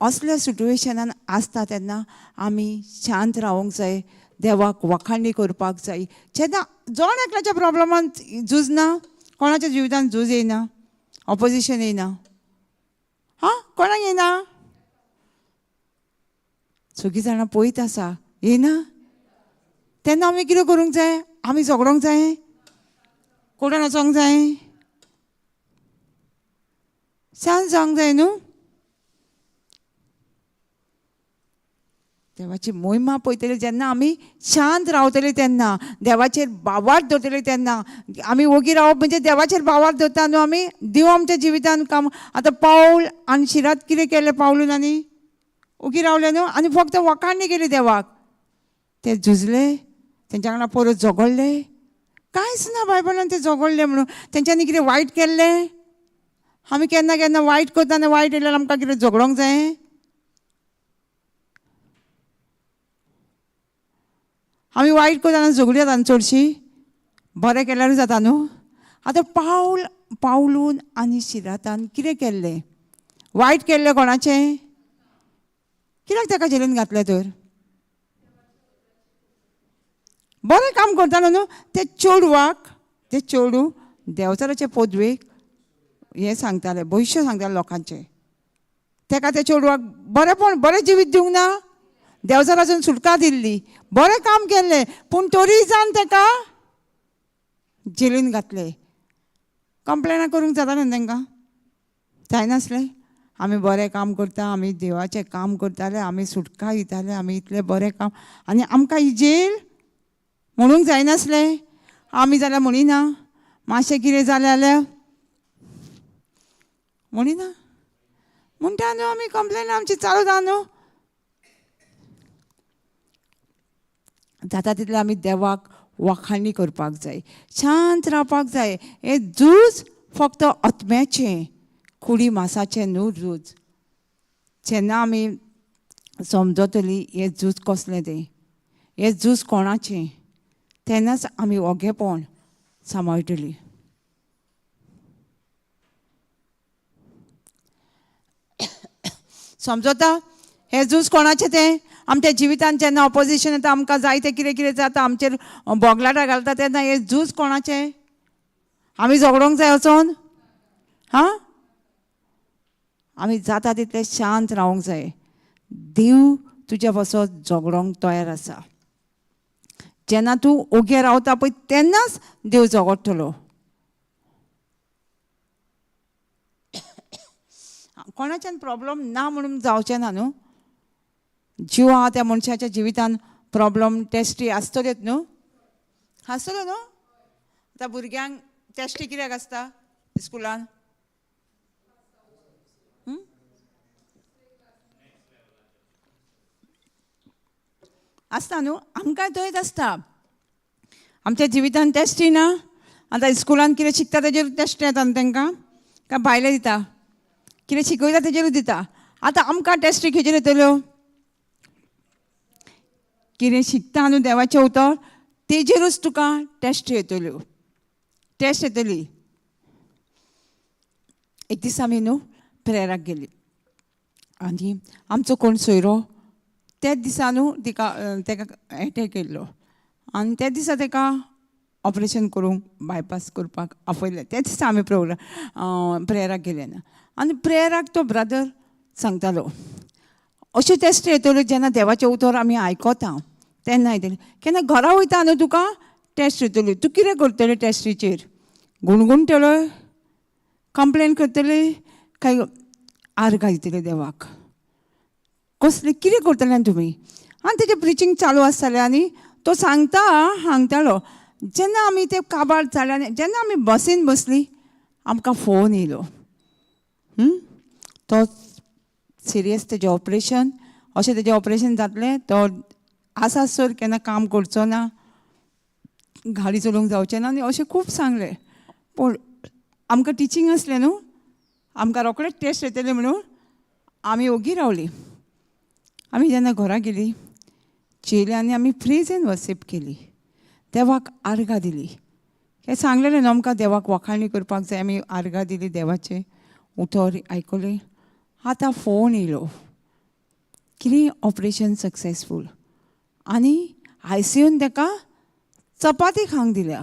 असल्या सिटुएशनान आसता तेन्ना आमी शांत रावंक जाय, देवाक वाखाणणी करपाक जाय. जेन्ना जण एकल्याच्या प्रॉब्लमान झुजना, कोणाच्या जिवितान झूज येयना, ऑपोजिशन येयना, हां, कोणाक येयना? सगळीं जाणां पळयत आसा, येयना. तेन्ना आमी कितें करूंक जाय? आमी झगडोंक जाय, कोणाक वचोंक जाय, शांत जावंक जाय न्हू. देवाची मोहिमा पळयतली जेन्ना आमी शांत रावतली, तेन्ना देवाचेर बावार दवरतली, तेन्ना आमी ओगी रावप म्हणजे देवाचेर बावार दवरता न्हू आमी. देव आमच्या जिवितान काम. आतां पावल आनी शिरात कितें केलें पावलून? आनी ओगी रावले न्हू, आनी फक्त वखाणणी केली देवाक. ते झुजले, तेंच्या वांगडा परत झगडले, कांयच ना बायबलान ते झगडले म्हणून. तेंच्यांनी कितें वायट केल्लें? आमी केन्ना केन्ना वायट करता आनी वायट येयल्यार आमकां कितें झगडोंक जाय? आमी वायट करता झगडी जाता न्हू चडशी, बरें केल्यारूय जाता न्हू. आतां पावलून आनी शिरातान कितें केल्लें? वायट केल्लें कोणाचें? कित्याक ताका जेलीन घातलें तर? बरें काम करतालो न्हू ते चेडवाक, ते चेडूं देंवचाराचे पदवेक हें सांगतालें, भविश्य सांगतालें लोकांचें. ताका त्या चेडवाक बरेंपण, बरें जिवीत दिवंक ना, देंवचारासून सुटका दिल्ली, बरें काम केल्लें, पूण तरी जावन ताका जेलीन घातलें. कंप्लेनां करूंक जाता न्हू तांकां, जायनासलें. आमी बरें काम करता, आमी देवाचें काम करताले, आमी सुटका दिताले, आमी इतलें बरें काम, आनी आमकां ही जेल म्हणूंक जायनासलें. आमी जाल्यार म्हणिना, मातशें कितें जालें जाल्यार म्हणिना, म्हणटा न्हू आमी कंप्लेन आमची चालू जाता न्हू. जाता तितलें आमी देवाक वाखाणणी करपाक जाय, शांत रावपाक जाय. हें झूज फक्त आत्म्याचें, कुडी मासाचें न्हू झूज. जेन्ना आमी समजतली हें झूज कसलें तें, हें झूज कोणाचें, तेन्नाच आमी ओगेपण सांबाळटली. समजता हें झूज कोणाचें तें? आमच्या जिवितान जेन्ना ऑपोजिशन येता, आमकां जायतें कितें कितें जाता, आमचेर बोगलाटां घालता, तेन्ना हें झूज कोणाचें? आमी झगडोंक जाय वचोन? हां, आमी जाता तितलें शांत रावंक जाय. देव तुज्या पासत झगडोंक तयार आसा. जेन्ना तूं ओगे रावता पळय तेन्नाच देव झगडटलो. कोणाच्यान प्रॉब्लम ना म्हणून जावचें ना न्हू. जीव आहा त्या मनशाच्या जिवितान प्रॉब्लम टेस्टी आसतल्योच न्हू, आसतल्यो न्हू. आतां भुरग्यांक टेस्टी कित्याक आसता स्कुलान? आसता न्हू, आमकां थंयच आसता. आमच्या जिवितान टेस्टी ना, आतां स्कुलान कितें शिकता तेजेर टेस्ट येता न्हू तांकां, काय भायले दिता, कितें शिकयता तेजेरूच दिता. आतां आमकां टेस्टी खंयचेर येतल्यो? कितें शिकता न्हू देवाचें उतर तेजेरूच तुका टेस्ट येतल्यो, टेस्ट येतली. एक दीस आमी न्हू प्रेयराक गेली आनी आमचो कोण सोयरो त्याच दिसा न्हू तिका तेका एटॅक येयल्लो आनी त्या दिसा तेका ऑपरेशन करूंक बायपास करपाक आपयलें. त्या दिसा आमी प्रोग्राम प्रेयराक गेले ना आनी प्रेयराक तो ब्रदर सांगतालो अश्यो टेस्ट येतल्यो जेन्ना देवाचें उतर आमी आयकता तेन्ना येतली. केन्ना घरा वयता न्हू तुका टेस्ट येतली, तूं कितें करतलें टेस्टीचेर? गुणगुणटलो, कंप्लेन करतले, काय आर्गां दितले देवाक? कसले कितें करतले तुमी? आनी तेजें प्रिचींग चालू आसतालें आनी तो सांगता सांगतालो. जेन्ना आमी ते काबार जाले आनी जेन्ना आमी बसीन बसली आमकां फोन येयलो, तो सिरियस तेजें ऑपरेशन, अशें तेजें ऑपरेशन जातलें, तो आसा सर केन्ना काम करचो ना, गाडी चलोवंक जावचें ना आनी अशें खूब सांगलें. पूण आमकां टिचींग आसलें न्हू, आमकां रोखडेच टेस्ट येतले म्हणून आमी ओगी रावली. आमी जेन्ना घरा गेली चेयली आनी आमी प्रेज एंड वर्शीप केली, देवाक आर्गां दिली. हें सांगलेलें न्हू आमकां देवाक वाखाणी करपाक जाय, आमी आर्गां दिली, देवाचें उतर आयकलें. आतां फोन येयलो कितें ऑपरेशन सक्सेसफूल आनी आयसीयून ताका चपाती खावंक दिल्या.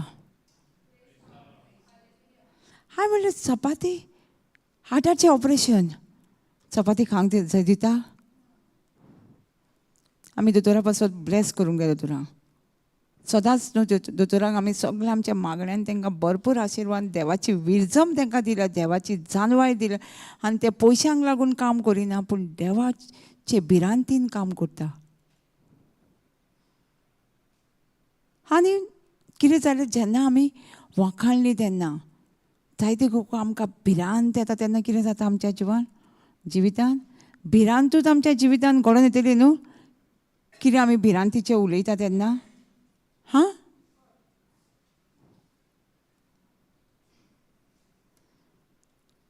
हांवें म्हणलें चपाती, हार्टाचें ऑपरेशन, चपाती खावंक दिता? आमी दोतोरा पासत ब्लेस करूंक गेले दोतोरांक, सदांच न्हू दोतोरांक आमी सगळें आमच्या मागण्यान तांकां भरपूर आशिर्वाद, देवाची विरजम तांकां दिल्या, देवाची जानवाय दिल्या. आनी ते पयशांक लागून काम करिना पूण देवाचे भिरांतीन काम करता. आनी कितें जालें जेन्ना आमी वाखाणली तेन्ना जायते खूब आमकां भिरांत येता तेन्ना कितें जाता आमच्या जिवान जिवितान भिरांतूच आमच्या जिवितान घडोवन येतली न्हू. कितें आमी भिरांतीचें उलयता तेन्ना? हां,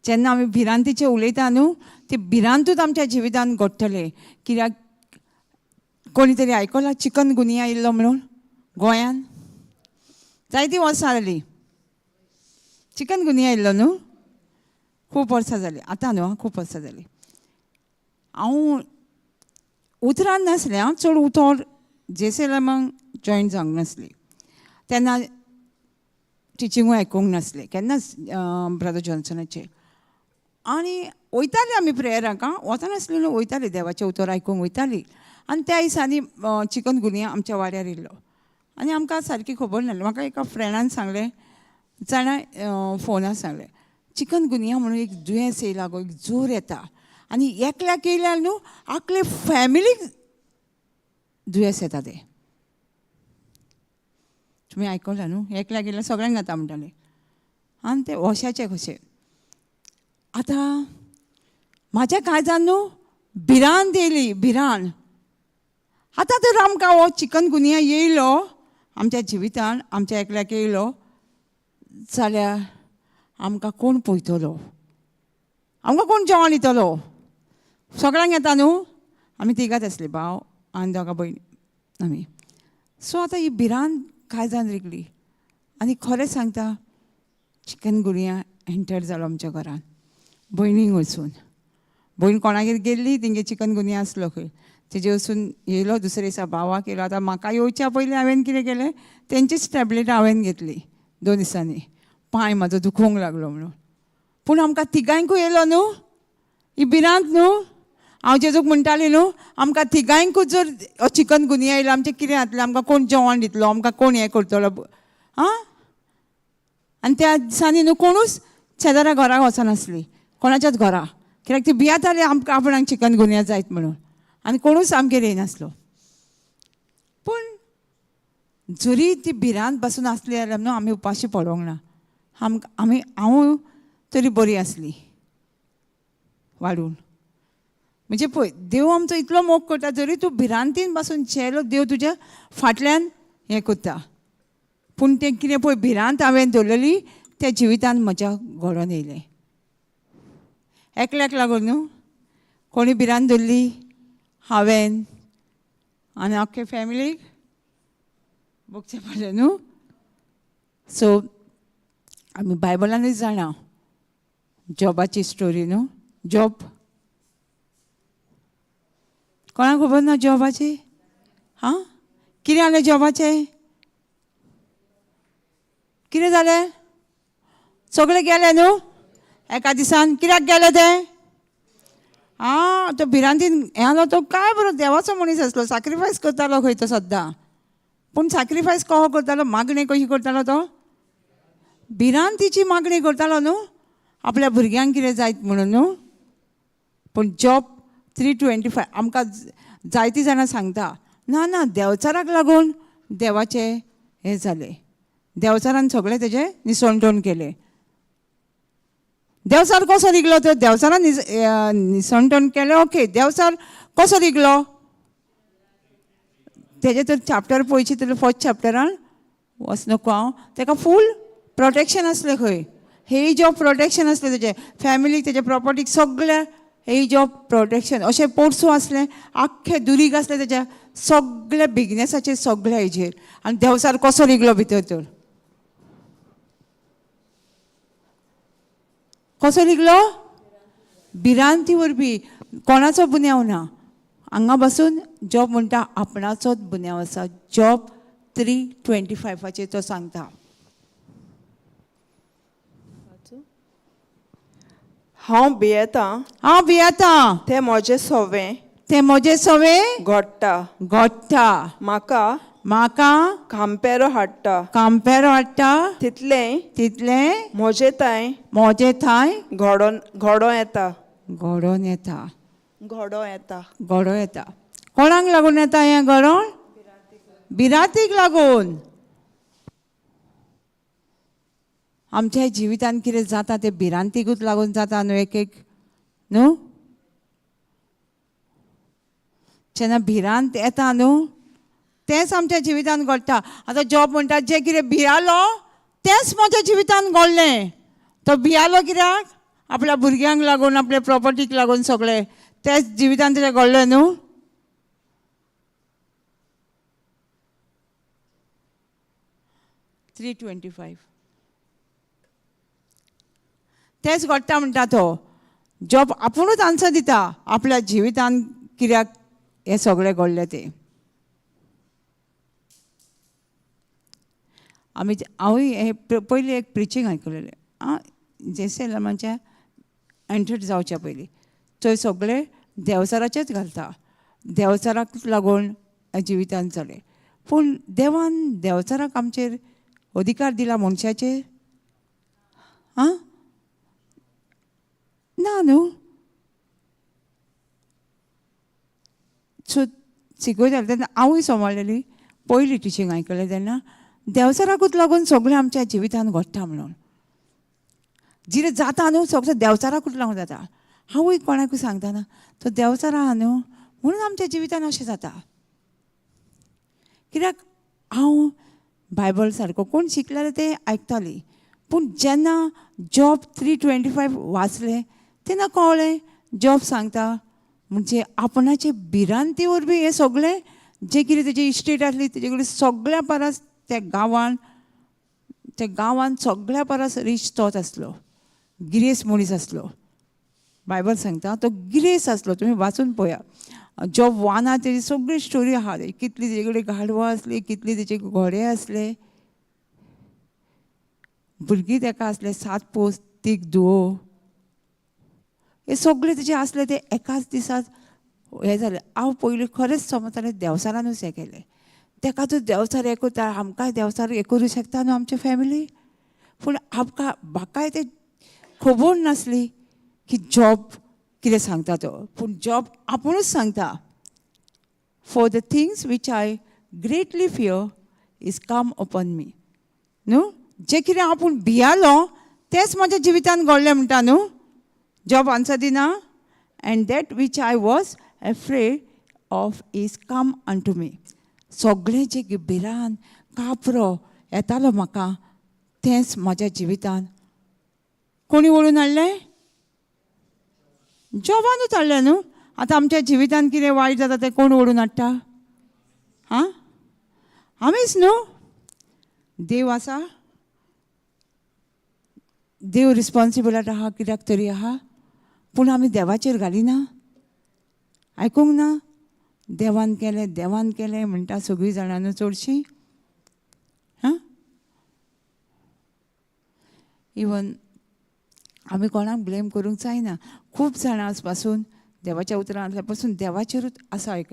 जेन्ना आमी भिरांतीचें उलयता न्हू ते भिरांतूच आमच्या जिवितान घडटलें. कित्याक कोणी तरी आयकलां चिकन गुनिया येयल्लो म्हणून गोंयान जायतीं वर्सां जालीं चिकन गुनिया येयल्लो न्हू, खूब वर्सां जालीं आतां न्हू, खूब वर्सां जालीं. हांव उतरान नासलें, हांव चड उतर जेसेलमाक जॉयन जावंक नासली तेन्ना, टिचिंगूय आयकूंक नासलें केन्नाच ब्रदर जॉन्सनाचें. आनी वयताली आमी प्रेयराक, वचनासली न्हू, वयताली देवाचें उतर आयकूंक वयताली. आनी त्या दिसांनी चिकन गुनिया आमच्या वाड्यार येयल्लो आनी आमकां सारकी खबर नासली. म्हाका एका फ्रेंडान सांगलें, जाणा फोनार सांगलें, चिकन गुनिया म्हणून एक दुयेंस येयला गो, एक जोर येता आनी एकल्याक येयल्यार न्हू आकले फॅमिलीक दुयेंस येता तें. तुमी आयकलां न्हू, एकल्याक येयल्यार सगळ्यांक जाता म्हणटालें. आनी तें वशाचें कशें. आतां म्हाज्या काळजान न्हू भिरांत येयली, भिरांत. आतां तर आमकां हो चिकन गुनिया येयलो आमच्या जिवितान, आमच्या एकल्याक येयलो जाल्यार आमकां कोण पळयतलो, आमकां कोण जेवण दितलो? सगळ्यांक येता न्हू. आमी तिगांच आसली, भाव आनी दोगां भयणी आमी. सो आतां ही भिरांत काळजान रिगली आनी खरें सांगता चिकन गुनिया एंटर जालो आमच्या घरान भयणीक वचून. भयण कोणागेर गेल्ली तेंगे चिकन गुनिया आसलो खंय, तेजे वचून येयलो दुसरे दिसा भावाक येयलो. आतां म्हाका येवच्या पयलीं हांवें कितें केलें, तेंचीच टॅबलेट हांवें घेतली 2 दिसांनी, पांय म्हाजो दुखोवंक लागलो म्हणून. पूण आमकां तिगांयकूय येयलो न्हू ही भिरांत न्हू. हांव जेजूक म्हणटालें न्हू आमकां तिगांयकूच जर चिकन गुनिया येयलो आमचें कितें जातलें, आमकां कोण जेवण दितलो, आमकां कोण हें करतलो? आं, आनी त्या दिसांनी न्हू कोणूच शेजाऱ्या घराक वचनासली, कोणाच्याच घरा, कित्याक ती भियेताली आमकां आपणाक चिकन गुनिया जायत म्हणून, आनी कोणूच आमगेर येयनासलो. पूण जरी ती भिरांत पासून आसली जाल्यार न्हू आमी उपाशी पडोंक ना. आमकां आमी हांव तरी बरी आसली वाडून. म्हणजे पळय देव आमचो इतलो मोग करता, जरी तूं भिरांतीन पासून झेलो देव तुज्या फाटल्यान हें करता. पूण तें कितें पळय भिरांत हांवें दवरलेली त्या जिवितान म्हज्या घडोवन येयलें. एकल्याक लागून न्हू कोणी भिरांत दवरली हांवें आनी आख्खे फॅमिलीक भोगचें पडलें न्हू. सो आमी बायबलानूच जाणा जॉबाची स्टोरी न्हू. जॉब कोणाक खबर ना जॉबाची? हां, कितें जालें जॉबाचें? कितें जालें? सगळें गेलें न्हू एका दिसान. कित्याक गेलें तें? आं, तो भिरांतीन हें आसलो तो काय बरो देवाचो मनीस आसलो, सॅक्रिफायस करतालो खंय तो सद्दां. पूण सॅक्रिफायस कसो करतालो, मागणी कशी करतालो तो? भिरांतीची मागणी करतालो न्हू, आपल्या भुरग्यांक कितें जायत म्हणून न्हू. पूण जॉब 3:25 आमकां जायतीं जाणां सांगता, ना ना देंवचाराक लागून देवाचें हें जालें, देंवचारान सगळें तेजें निसणटण केलें. देंवचार कसो रिगलो तर? देंवचारान निसणटण केलें, ओके, देंवचार कसो रिगलो तेजें तर चॅप्टर पळयची तर फर्स्ट चॅप्टरान वच नको हांव. तेका फूल प्रोटेक्शन आसलें खंय, हेज ऑफ प्रोटेक्शन आसलें तेजें फॅमिलीक, तेजे प्रॉपर्टीक, सगळें हेज ऑफ प्रोटेक्शन. अशें पोरसूं आसलें, आख्खें दुरीग आसलें तेज्या सगळ्या बिजनेसाचेर, सगळ्या हेजेर. आनी देंवचार कसो रिगलो भितर तर? कसो रिगलो? भिरांती वरवीं. कोणाचो गुन्यांव ना हांगा बसून. जॉब म्हणटा आपणाचोच गुन्यांव आसा. जॉब 3:25 तो सांगता. हांव भियेतां हांव भियेतां तें म्हजें सवें तें म्हजें सवें घडटा, घडटा, म्हाका म्हाका कांपेरो हाडटा, कांपेरो हाडटा, तितलें तितलें म्हजें थांय म्हजें थांय घडोवन घडों येता, घडोवन येता, घडों येता, घडो येता. कोणाक लागून येता हें घडोवन? भिरांतीक लागून. आमच्या जिवितान कितें जाता तें भिरांतीकूच लागून जाता न्हू एक एक न्हू. जेन्ना भिरांत येता न्हू तेंच आमच्या जिवितान घडटा. आतां जॉब म्हणटा जें कितें भियालो तेंच म्हज्या जिवितान घडलें. तो भियालो कित्याक? आपल्या भुरग्यांक लागून, आपल्या प्रॉपर्टीक लागून, सगळें तेंच जिवितान तेजें घडलें न्हू. 3:25 तेंच घडटा म्हणटा तो. जॉब आपुणूच आन्सर दिता आपल्या जिवितान कित्याक हें सगळें घडलें तें. आमी हांवूय हें पयलीं एक प्रिचींग आयकलेलें, आं, जेसे लमाच्या एंटर जावच्या पयलीं. थंय सगळे देंवचाराचेच घालता, देंवचाराक लागून जिवितान जालें. पूण देवान देंवचाराक आमचेर अधिकार दिला मनशाचेर? आं, ना न्हू. सो शिकयताले तेन्ना हांवूय सांबाळलेली पयली टिचींग आयकलें तेन्ना देंवचाराकूच लागून सगळें आमच्या जिवितान घडटा म्हणून. जिरें जाता न्हू सगळें देंवचाराकूच लागून जाता. हांवूय कोणाकूय सांगता ना तो देंवचार आहा न्हू म्हणून आमच्या जिवितान अशें जाता. कित्याक हांव बायबल सारको कोण शिकल्यार तें आयकताली, पूण जेन्ना जॉब 3:25 वाचलें तेन्ना कळ्ळें जॉब सांगता म्हणजे आपणाचे भिरांती वरवीं हें सगळें जें कितें तेजी इस्टेट आसली तेजे कडेन सगळ्या परस त्या गांवान, त्या गांवान सगळ्या परस रीच तोच आसलो, गिरेस्त मनीस आसलो. बायबल सांगता तो गिरेस्त आसलो. तुमी वाचून पळया जॉब 1 तेजी सगळी स्टोरी आहा, कितली तेजे कडेन गाडवां आसली, कितली तेजे घोडे आसले, भुरगीं तेका आसले 7 पोस 3 धुवो, हे सगळे तेजे आसले ते एकाच दिसाक हें जालें. हांव पयलीं खरेंच समजतालें देंवचारानूच हें केलें, तेका तूं देंवचार हें करता, आमकांय देंवचार हें करूं शकता न्हू आमच्या फॅमिली. पूण आमकां म्हाकाय तें खबर नासली की जॉब कितें सांगता तो. पूण जॉब आपुणूच सांगता, for the things which I greatly fear is come upon me. न्हू, जें कितें आपूण भियालो तेंच म्हज्या जिवितान घडलें म्हणटा न्हू. जॉब आन्सर दिना, and that which I was afraid of is come unto me. सगळें जें भिरांत कापरो येतालो म्हाका तेंच म्हज्या जिवितान कोणी ओडून हाडलें? जॉबानूच हाडलें न्हू. आतां आमच्या जिवितान कितें वायट जाता तें कोण ओडून हाडटा? आं, आमीच न्हू. देव आसा, देव रिस्पोन्सिबल आहा कित्याक तरी आहा, पूण आमी देवाचेर घालिना, आयकूंक ना. देवान केलें देवान केलें म्हणटा सगळीं जाणां न्हू चडशीं. हां, इवन आमी कोणाक ब्लेम करूंक जायना. खूब जाणां पासून देवाच्या उतरांतल्या पासून देवाचेरूच आसा. एक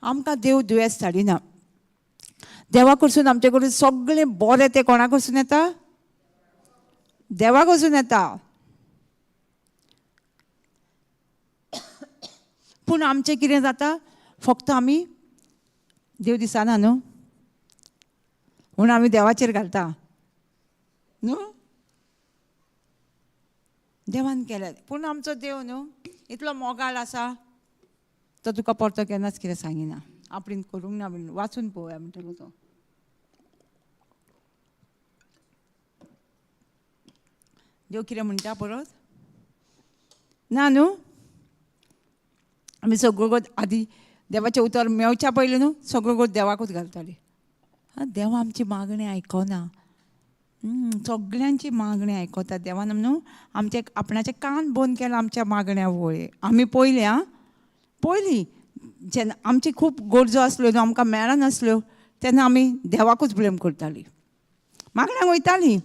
आमकां देव दुयेंस धाडिना. देवा कडसून आमचे कडून सगळें बरें तें कोणा कडसून येता? देवा कडसून येता. पूण आमचें कितें जाता, फक्त आमी देव दिसना न्हू म्हूण आमी देवाचेर घालता न्हू. देवान केलें, पूण आमचो देव न्हू इतलो मोगाळ आसा, तो तुका परतो केन्नाच कितें सांगिना. आपणें करूंक ना म्हणून वाचून पळोवया म्हणटलो तो. देव कितें म्हणटा परत ना न्हू. आमी सगळो आदी देवाचें उतर मेवच्या पयलीं न्हू सगळो गोत देवाकूच घालताली. आं, देव आमची मागणी आयकना, सगल्यांची मागणी आयकता देवान. न्हू आमचे आपणाचे कान बंद केला आमच्या मागण्या वळी. आमी पयलीं आं, पयलीं जेन्ना आमची खूब गरजो आसल्यो न्हू, आमकां मेळनासल्यो, तेन्ना आमी देवाकूच ब्लेम करतालीं. मागण्यांक वयतालीं,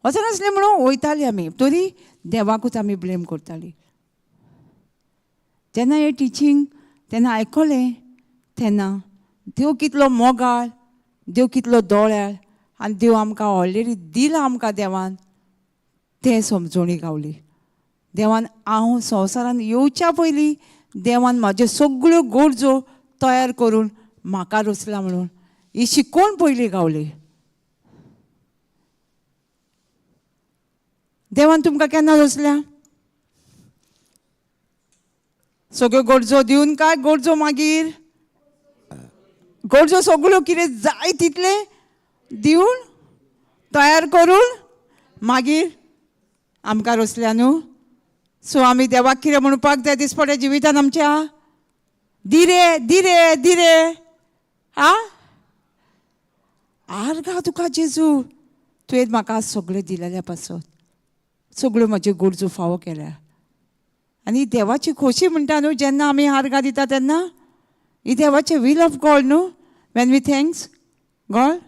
वचनासलीं म्हणून वयतालीं आमी, तरी देवाकूच आमी ब्लेम करतालीं. जेन्ना हें टिचींग तेन्ना आयकलें तेन्ना देव कितलो मोगाळ, देव कितलो दोळ्याळ, आनी देव आमकां ऑलरेडी दिलां आमकां देवान, तें समजोणी गावली. देवान हांव संवसारान येवच्या पयलीं देवान म्हाज्यो सगळ्यो गरजो तयार करून म्हाका रचला म्हणून ही शिकोवन पयलीं गावली. देवान तुमकां केन्ना रचल्या? सगळ्यो गरजो दिवन काय गरजो मागीर गरजो सगळ्यो कितें जाय तितलें दिवन तयार करून मागीर आमकां रचल्या न्हू. सो आमी देवाक कितें म्हणपाक जाय दिसपट्या जिवितान आमच्या? दिरे दिरे दिरे आं, आर्गां तुका जेजू, तुवें म्हाका सगळें दिलेल्या पासत, सगळ्यो म्हज्यो गरजो फावो केल्या. आनी देवाची खोशी म्हणटा न्हू जेन्ना आमी आर्गां दिता तेन्ना, ही देवाचें will of God न्हू, when we thanks God.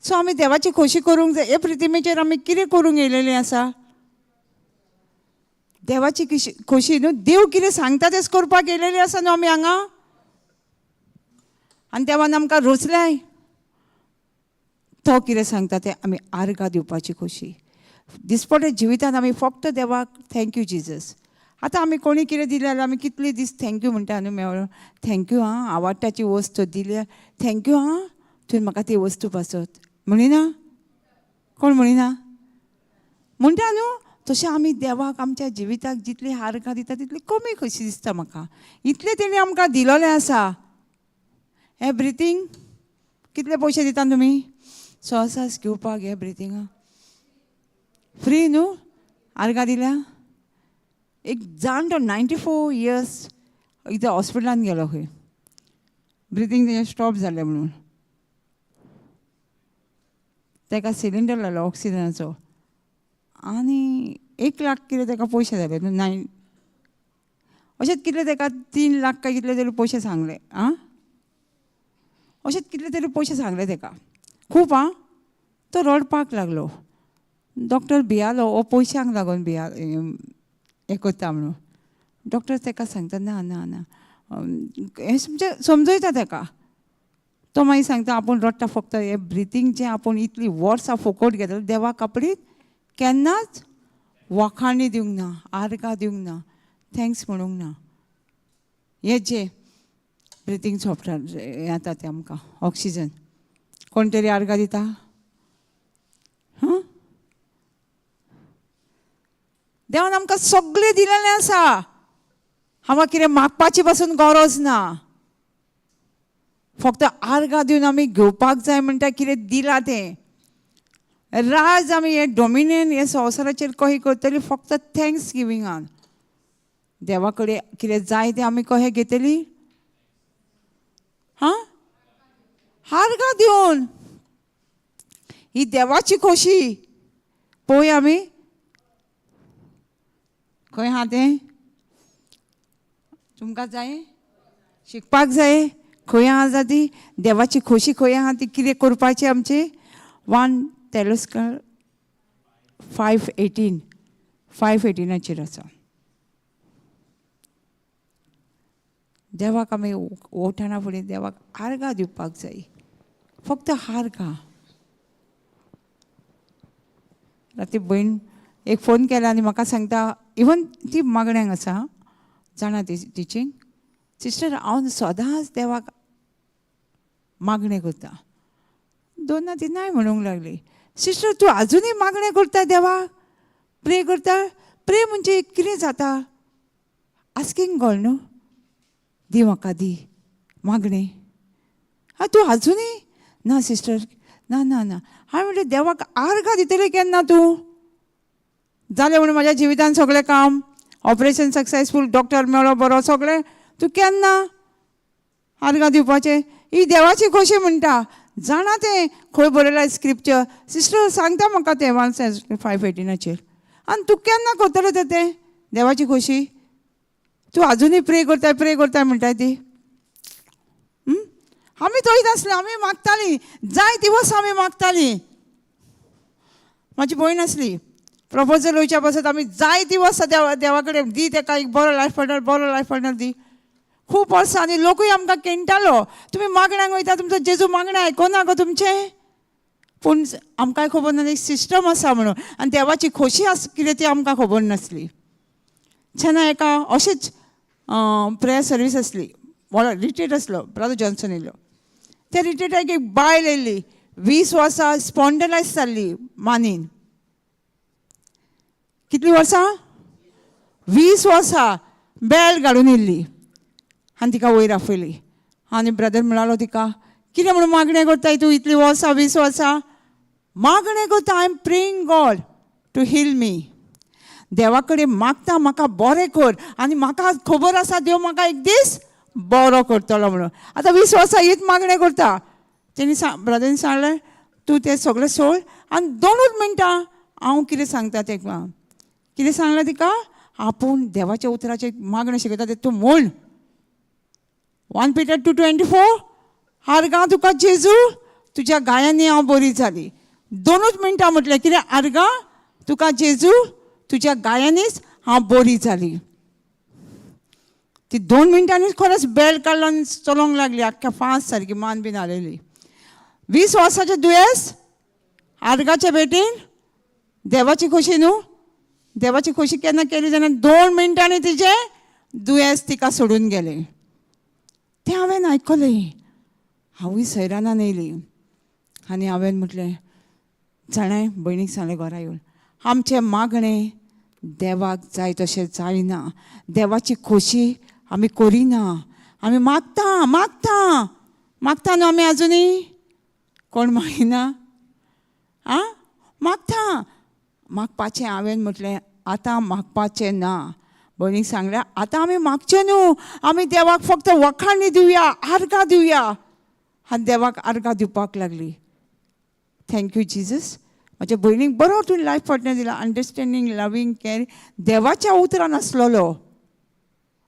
So आमी देवाची खोशी करूंक जाय. हे प्रितिमेचेर आमी कितें करूंक येयलेलीं आसा? देवाची खोशी न्हू, देव कितें सांगता तेंच करपाक येयलेली आसा न्हू आमी हांगा. आनी देवान आमकां रोचल्याय, तो कितें सांगता तें आमी आर्गां दिवपाची खोशी. दिसपट्या जिवितान आमी फक्त देवाक thank you Jesus. आतां आमी कोणी कितें दिलें जाल्यार आमी कितले दीस thank you म्हणटा न्हू, मेळ्ळो thank you आं, आवडटाची वस्तू दिल्या thank you आं, तुवें म्हाका ती वस्तू पासत म्हणिना? कोण म्हणिना? म्हणटा न्हू. तशें आमी देवाक आमच्या जिविताक जितली आर्गां दिता तितली कमी कशी दिसता म्हाका. इतलें तेणी आमकां दिलोलें आसा. हें ब्रिथींग कितले पयशे दिता तुमी श्वास घेवपाक? हे ब्रिथींगा फ्री न्हू, आर्गां दिल्या. एक जाणटो 94 इयर्स एकदां हॉस्पिटलान गेलो खंय, ब्रिथींग तेजें स्टॉप जालें म्हणून ताका सिलिंडर लायलो ऑक्सिजनाचो, आनी 1 लाख कितें ताका पयशे जाले न्हू, 9 अशेंच कितले ताका 3 लाख काय कितले तरी पयशे सांगले. आं, अशेंच कितले तरी पयशे सांगले ताका, खूब. आं, तो रडपाक लागलो. डॉक्टर भियालो, हो पयशांक लागून भिया हें करता म्हणून. डॉक्टर ताका सांगता ना ना ना, हें म्हणजे समजयता ताका. तो मागीर सांगता आपूण रडटा फक्त हें ब्रिथींग जें आपूण इतलीं वर्सां फुकट घेतलें देवाक आपणें केन्नाच वखाणी दिवंक ना, आर्गां दिवंक ना, thanks म्हणूंक ना. हें जें ब्रिथींग सॉफ्टवेअर हें येता तें आमकां ऑक्सिजन, कोण तरी आर्गां दिता? हां, देवान आमकां सगळें दिलेलें आसा. आमकां कितें मागपाची पासून गरज ना, फक्त आर्गां दिवन आमी घेवपाक जाय. म्हणटा कितें दिलां तें राज आमी हे डोमिनियन हे संवसाराचेर कशें करतली, फक्त thanks गिविंगान. देवा कडेन कितें जाय तें आमी कशें घेतली? हां, आर्गां दिवन. ही देवाची खोशी. पळोवया आमी खंय आहा तें. तुमकां जाय शिकपाक जाय, खंय आहा जा ती देवाची खोशी, खंय आहा ती, कितें करपाचें आमचें? 1 थेसलोनिकन्स 5:18, 5:18चेर आसा. देवाक आमी वठना फुडें देवाक आर्गां दिवपाक जाय, फक्त आर्गां. राती भयण एक फोन केला आनी म्हाका सांगता, इवन ती मागण्यांक आसा जाणा ती टिचींग सिस्टर, हांव सदांच देवाक मागणें करता. दोन ती नाय म्हणूंक लागली, सिस्टर तूं आजुनूय मागणें करता, देवाक प्रे करता? प्रे म्हणजे कितें जाता? आस्कींग गॉड न्हू, दी म्हाका, दी मागणें. आं, तूं आजुनूय ना सिस्टर, ना ना ना. हांवें म्हणलें, देवाक आर्गां दितलें केन्ना तूं? जालें म्हणून म्हाज्या जिवितान सगळें काम, ऑपरेशन सक्सेसफूल, डॉक्टर मेळ्ळो बरो, सगळें, तूं केन्ना आर्गां दिवपाचें? ही देवाची खोशी म्हणटा. जाणा तें खंय बरयलां स्क्रिप्चर? सिस्टर सांगता म्हाका तें 1 5:18चेर. आनी तूं केन्ना करतलें तर तें देवाची खोशी? तूं आजुनूय प्रे करताय, प्रे करताय म्हणटाय ती. आमी थंयच आसले, आमी मागतालीं, जाय दिवस आमी मागतालीं. म्हाजी भयण आसली, प्रपोजल वयच्या पासत आमी जाय दिवस देवा कडेन, दी तेका एक बरो लायफ पार्टनर, बरो लायफ पार्टनर दी. खूब वर्सां. आनी लोकूय आमकां केणटालो, तुमी मागण्यांक वयता, तुमचो जेजू मागणें आयकोना गो तुमचें? पूण आमकांय खबर ना एक सिस्टम आसा म्हणून, आनी देवाची खोशी आसा कितें ती आमकां खबर नासली. जेन्ना एका अशेंच प्रेयर सर्वीस आसली, रिट्रीट आसलो, ब्रदर जॉन्सन येयलो. त्या रिट्रीटाक एक बायल येयली, 20 वर्सां स्पॉन्डलायज जाल्ली मानीन. कितलीं वर्सां? 20 वर्सां. बेल घालून येयल्ली आनी तिका वयर आफयली आनी ब्रदर म्हणालो तिका, कितें म्हणून मागणें करताय तूं इतलीं वर्सां, 20 वर्सां? मागणें करता, I am praying God to heal me. देवा कडेन मागता म्हाका बरें कर आनी म्हाका खबर आसा देव म्हाका एक दीस बरो करतलो म्हणून. आतां 20 वर्सां हीच मागणें करता. तेणी सांग, ब्रदरीन सांगलें, तूं तें सगळें सोड आनी दोनूच मिनटां हांव कितें सांगता तें. कितें सांगलें तिका? आपूण देवाच्या उतराचें मागणें शिकयता तें तूं म्हण, 1 Peter 2:24, आर्गां तुका जेजू, तुज्या गायांनी हांव बरी जाली. दोनूच मिनटां म्हटलें कितें? आर्गां तुका जेजू, तुज्या गायांनीच हांव बरी जाली. ती 2 मिनटांनीच खरेंच बेल काडलो आनी चलोंक लागली आख्ख्या फास्ट, सारकी मान बीन हालयली. 20 वर्साचें दुयेंस आर्गाच्या भेटीन. देवाची खोशी न्हू? देवाची खोशी केन्ना केली जाल्यार 2 मिनटांनी तिजें दुयेंस तिका सोडून गेलें. तें हांवें आयकलें. हांवूय सैरानान येयली आनी हांवें म्हटलें, जाणाय, भयणीक सांगलें घरा येवन, आमचें मागणें देवाक जाय तशें जायना, देवाची खोशी आमी करिना. आमी मागता मागता मागता न्हू आमी आजुनूय. कोण मागिना? आं, मागता. मागपाचें हांवें म्हटलें, आतां मागपाचें ना. भयणीक सांगलें, आतां आमी मागचें न्हू, आमी देवाक फक्त वखाणी दिवया, आर्गां दिवया. आनी देवाक आर्गां दिवपाक लागली. Thank you Jesus. म्हज्या भयणीक बरो तुवें लायफ पार्टनर दिला, अंडरस्टँडींग, लवींग, कॅर, देवाच्या उतरान आसलेलो.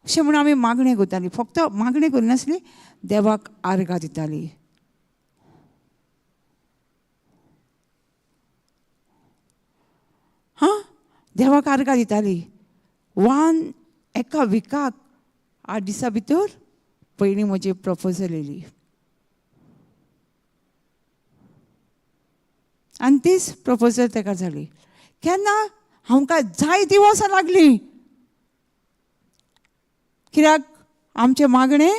अशें म्हणून आमी मागणें करतालीं. फक्त मागणें करिनासली, देवाक आर्गां दितालीं. हां, देवाक आर्गां दितालीं. वन एका विकाक 8 दिसां भितर पयलीं म्हजी प्रपोजल येयली आनी तीच प्रपोजल ताका जाली. केन्ना? आमकां जायतीं वर्सां लागलीं. कित्याक आमचें मागणें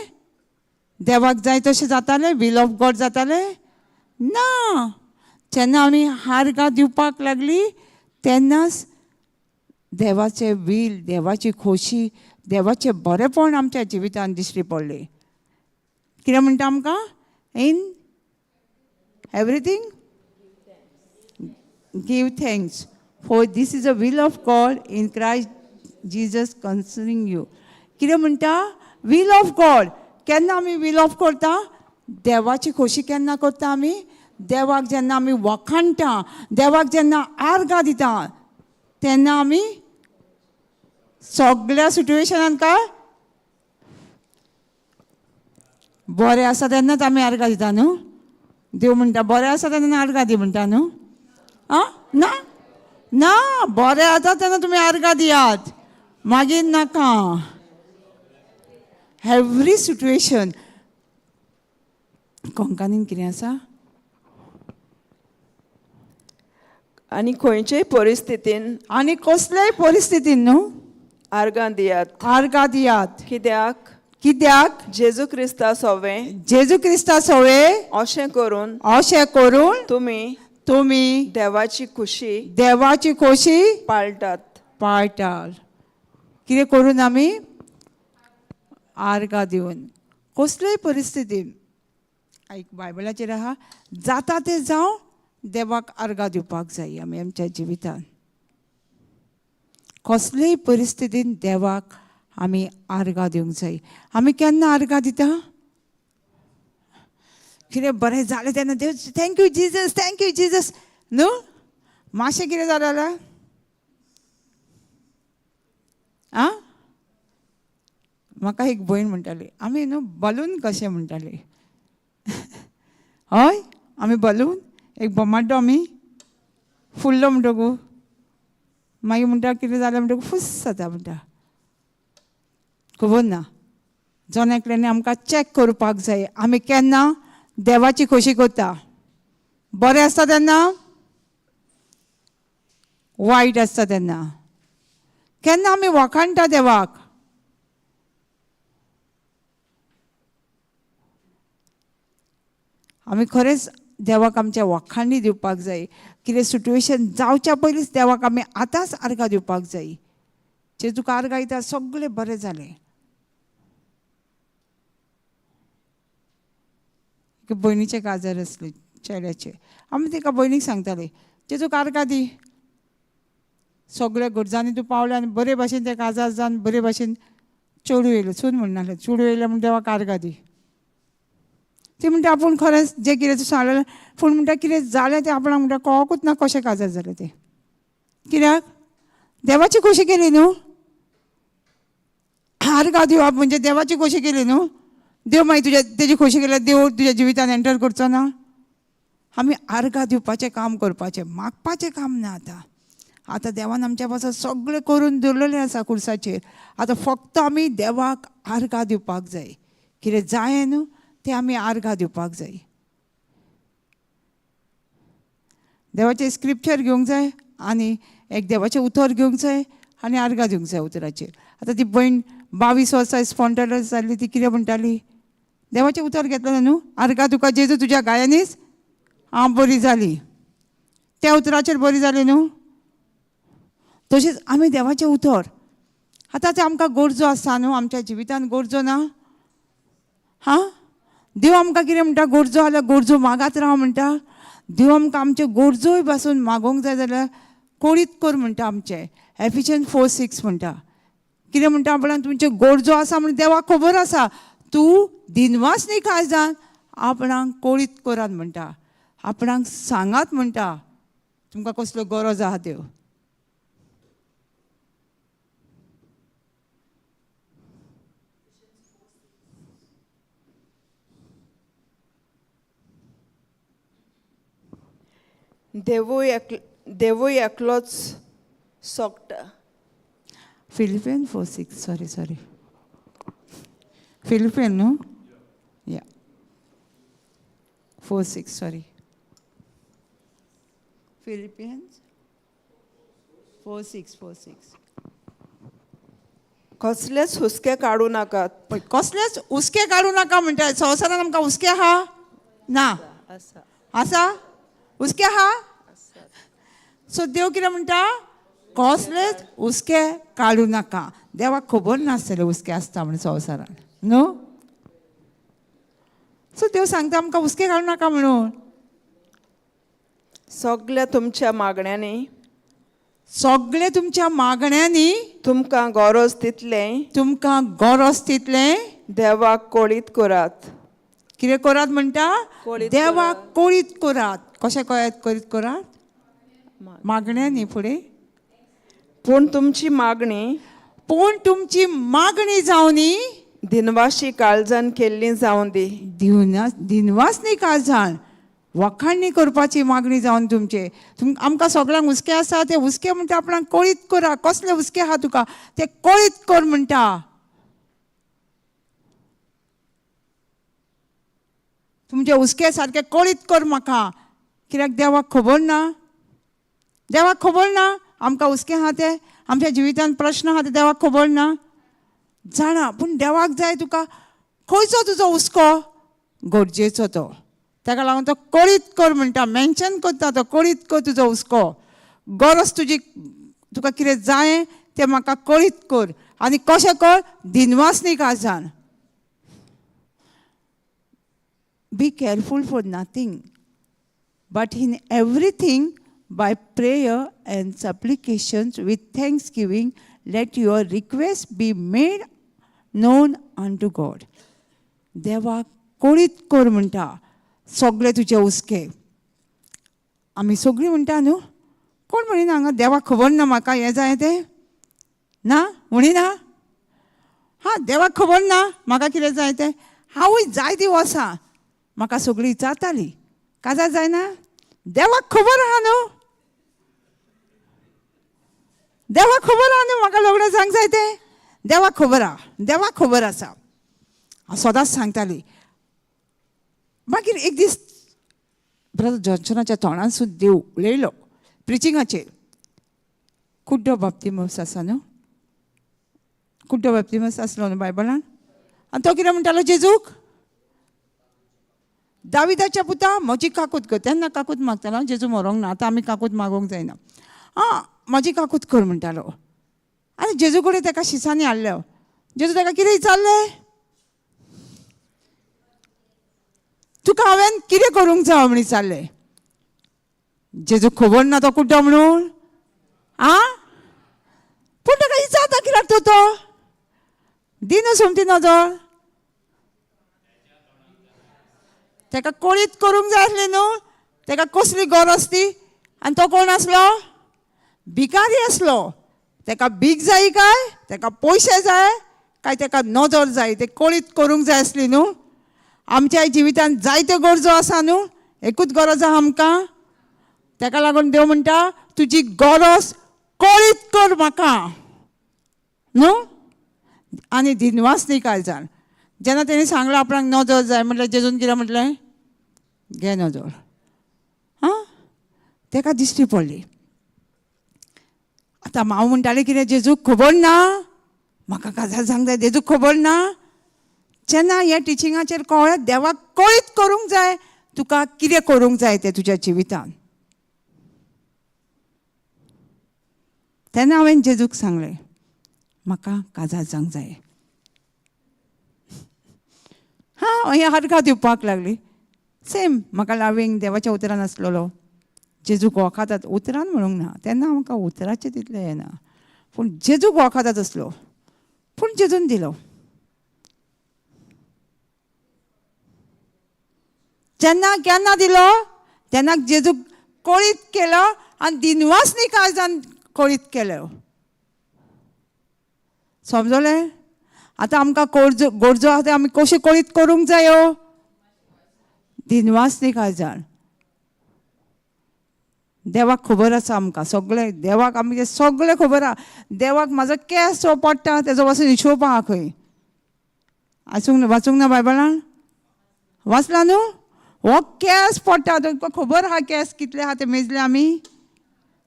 देवाक जाय तशें जातालें? Will of God जातालें ना. जेन्ना आमी आर्गां दिवपाक लागली तेन्नाच देवाचें वील, देवाची खोशी देवाचें बरेंपण आमच्या जिवितान दिश्टी पडलें. कितें म्हणटा आमकां? In everything give thanks, for this is a will of God in Christ Jesus concerning you. कितें म्हणटा? Will of God. केन्ना आमी will of करता? देवाची खोशी केन्ना करता आमी? देवाक जेन्ना आमी वखाणटा, देवाक जेन्ना आर्गां दिता, तेन्ना आमी सगळ्या सिट्युएशनान काय बरें आसा तेन्नाच आमी आर्गां दिता न्हू. देव म्हणटा बरें आसा तेन्ना आर्गां दी म्हणटा न्हू. आं, ना ना, बरें आसा तेन्ना तुमी आर्गां दियात, मागीर नाका. Every situation. कोंकणीन कितें आसा? आनी खंयचेय परिस्थितीन, आनी कसलेय परिस्थितीन न्हू, आर्गां दियात. आर्गां दियात. कित्याक? कित्याक? जेजू क्रिस्ता सोवें जेजू क्रिस्ता सोवे अशें करून अशें करून तुमी तुमी देवाची खुशी देवाची खोशी पाळटात. पाळटात. कितें करून आमी? आर्गां दिवन. कसलेय परिस्थितीन, आयक बायबलाचेर आहा, जाता तें जावं, देवाक आर्गां दिवपाक जाय आमी आमच्या जिवितान. कसलेय परिस्थितीन देवाक आमी आर्गां दिवंक जाय. आमी केन्ना आर्गां दिता? कितें बरें जालें तेन्ना देव thank you Jesus, thank you Jesus न्हू. मातशें कितें जालें जाल्यार आं, म्हाका एक भयण म्हणटाली, आमी न्हू बलून कशें म्हणटाली. हय, आमी बलून एक बोमाड्डो आमी फुल्लो म्हणटकू मागीर म्हणटा कितें जालें म्हणटकू फुस जाता म्हणटा. खबर ना. जण एकल्यानी आमकां चॅक करपाक जाय आमी केन्ना देवाची खोशी करता. बरें आसता तेन्ना, वायट आसता तेन्ना, केन्ना आमी वखाणटा देवाक. आमी खरेंच देवाक आमच्या वखाणी दिवपाक जाय. कितें सिट्युएशन जावच्या पयलींच देवाक आमी आतांच आर्गां दिवपाक जाय. जे तुका आर्गां दिता सगळें बरें जालें. एके भयणीचें काजार आसलें चेड्याचें. आमी तेका भयणीक सांगताले, जे तुका आर्गां दी, सगळ्या गरजांनी तूं पावलें आनी बरे भाशेन तें काजार जावन बरे भाशेन चेडूं येयलें. सून म्हणनासलें, चेडूं येयलें म्हूण देवाक आर्गां दी. ती म्हणटा आपूण खरेंच जें कितें तूं सांगलें, पूण म्हणटा कितें जालें तें आपणाक म्हणटा कळकूच ना कशें काजार जालें तें. कित्याक? देवाची खोशी केली न्हू. आर्गां दिवप म्हणजे देवाची खोशी केली न्हू. देव मागीर तुज्या तेजी खोशी केल्यार देव तुज्या जिवितान एंटर करचो ना. आमी आर्गां दिवपाचें काम करपाचें, मागपाचें काम ना. आतां आतां देवान आमच्या पासून सगळें करून दवरलेलें आसा खुर्साचेर. आतां फक्त आमी देवाक आर्गां दिवपाक जाय. कितें जाय न्हू तें आमी आर्गां दिवपाक जाय. देवाचें स्क्रिप्चर घेवंक जाय आनी एक देवाचें उतर घेवंक जाय आनी आर्गां दिवंक जाय उतराचेर. आतां ती भयण 22 वर्सां स्पॉन्टरस जाल्ली, ती कितें म्हणटाली? देवाचें उतर घेतलें न्हू, आर्गां तुका जेजू तुज्या गायांनीच हांव बरी जाली. त्या उतराचेर बरी जाली न्हू. तशेंच आमी देवाचें उतर आतां तें आमकां गरजो आसा न्हू, आमच्या जिवितान गरजो ना. हां, देव आमकां कितें म्हणटा? गरजो जाल्यार गरजो मागात राव म्हणटा. देव आमकां आमच्यो गरजोय पासून मागोवंक जाय जाल्यार कोळीत कर म्हणटा आमचें. एफिशियन 4:6 म्हणटा. कितें म्हणटा? आपणाक तुमच्यो गरजो आसा म्हूण देवाक खबर आसा, तूं दिनवास न्ही काळजान आपणाक कोळीत करात म्हणटा, आपणाक सांगात म्हणटा तुमकां कसल्यो गरज आहा त्यो. देवूय एकलोच सोकता. फिलिपियन 4:6, सॉरी सॉरी, फिलिपियन न्हू, या 4:6, सॉरी, फिलिपियन्स 4:6, 4:6. कसलेच हुस्के काडूं नाकात. पळय, कसलेच हुस्के काडूं नाका म्हणटा. संवसारान आमकां हुस्के आहा ना? आसा हुस्के आहा. सो देव कितें म्हणटा? कसलेच हुस्के काडूं नाका. देवाक खबर नासतलें हुस्के आसता म्हण संवसारान न्हू. सो देव सांगता आमकां हुस्के घालूं नाका म्हणून. सगल्या तुमच्या मागण्यांनी सगळे तुमच्या मागण्यांनी तुमकां गरज तितलें तुमकां गरज तितलें देवाक कळीत करात. कितें करात म्हणटा? कळीत. देवाक कळीत करात. कशें कळत कळीत करात? मागण्यांनी. फुडें, पूण तुमची मागणी पूण तुमची मागणी जावनी दिनवाशी काळजान केल्ली जावं दी. दिनवासनी काळजान वखाणणी करपाची मागणी जावन तुमचे. आमकां सगळ्यांक हुस्के आसा, ते हुस्के म्हणटा आपणाक कळीत करा. कसले हुस्के आहा तुका ते कळीत कर म्हणटा. तुमचे हुस्के सारके कळीत कर म्हाका. कित्याक देवाक खबर ना, देवाक खबर ना आमकां हुस्के आहा ते, आमच्या जिवितान प्रश्न आहा ते देवाक खबर ना, जाणा. पूण देवाक जाय तुका खंयचो तुजो हुस्को गरजेचो तो, ताका लागून तो कळीत कर म्हणटा, मेन्शन करता तो, कळीत कर तुजो हुस्को, गरज तुजी, तुका कितें जाय तें म्हाका कळीत कर. आनी कशें कर? दिनवासनी काळजान. Be careful for nothing, but in everything by prayer and supplications with thanksgiving let your request be made known unto God. देवाक कळीत कर म्हणटा सगळे तुजे हुस्के. आमी सगळीं म्हणटा न्हू, कोण म्हणिना हांगा देवाक खबर ना म्हाका हें जाय तें ना म्हणिना? हां, देवाक खबर ना म्हाका कितें जाय तें. हांवूय जायतीं वर्सां म्हाका सगळीं विचारताली, काजार जायना? देवाक खबर आहा न्हू, देवाक खबर आहा न्हू म्हाका लग्न जावंक जाय तें, देवाक खबर आहा, देवाक खबर आसा, हांव सदांच सांगताली. मागीर एक दीस ब्रदर जॉन्सनाच्या तोंडांसून देव उलयलो प्रिचिंगाचेर. कुड्डो बाप्तिमस आसा न्हू, कुड्डो बाप्तिमस आसलो न्हू बायबलान. आनी तो कितें म्हणटालो जेजूक? दाविदाच्या पुता म्हजी काकूत कर. तेन्ना काकूत मागतालो, जेजू मरोंक ना, आतां आमी काकूत मागूंक जायना. आं, म्हजी काकूत कर म्हणटालो. आनी जेजू कडेन ताका शिसांनी हाडलो. जेजू ताका कितें विचारलें? तुका हांवें कितें करूंक जावो म्हण विचारलें. जेजू खबर ना तो कुड्डो म्हणून. आं, पूण ताका विचारता कित्याक तो तो दिना सोमती नजर. ताका कळीत करूंक जाय आसलें न्हू, ताका कसली गरज ती. आनी तो कोण आसलो? भिकारी आसलो. ताका भीक जाय काय ताका पयशे जाय काय ताका नजर जाय, ते कळीत करूंक जाय आसली न्हू. आमच्या जिवितांत जायत्यो गरजो आसा न्हू, एकूच गरज आहा आमकां. ताका लागून देव म्हणटा तुजी गरज कळीत कर म्हाका न्हू. आनी दिनवास न्ही काळजान. जेन्ना तेणी सांगलां आपणाक नजर जाय म्हटल्यार जेजून कितें म्हटलें? घे नजर. आं, ताका दिश्टी पडली. आतां हांव म्हणटालें कितें, जेजूक खबर ना म्हाका काजार जावंक जाय, जेजूक खबर ना. जेन्ना ह्या टिचिंगाचेर कळ्ळें देवाक कळीत करूंक जाय तुका कितें करूंक जाय तें तुज्या जिवितान, तेन्ना हांवें जेजूक सांगलें म्हाका काजार जावंक जाय. हां, हें हरका दिवपाक लागली. सेम म्हाका लावींग देवाच्या उतरान आसलेलो. जेजूक वखातात उतरान म्हणूंक ना, तेन्ना आमकां उतराचें तितलें येना, पूण जेजूक वखातात आसलो, पूण जेजून दिलो. जेन्ना केन्ना दिलो तेन्ना जेजूक कळीत केलो आनी दिनवासनी काळजान कळीत केलो. समजलें? आतां आमकां गरजो गरजो आहा ते आमी कशें कळीत करूंक जायो? दिनवासनी काळजान. देवाक खबर आसा आमकां सगळें, देवाक आमचें सगळें खबर आहा. देवाक म्हाजो केंस जो पडटा तेजो पासून हिशोब आहा खंय. आसूंक ना, वाचूंक ना बायबलान? वाचला न्हू? हो केंस पडटा तुमकां खबर आहा केंस कितले आहा ते मेजले आमी,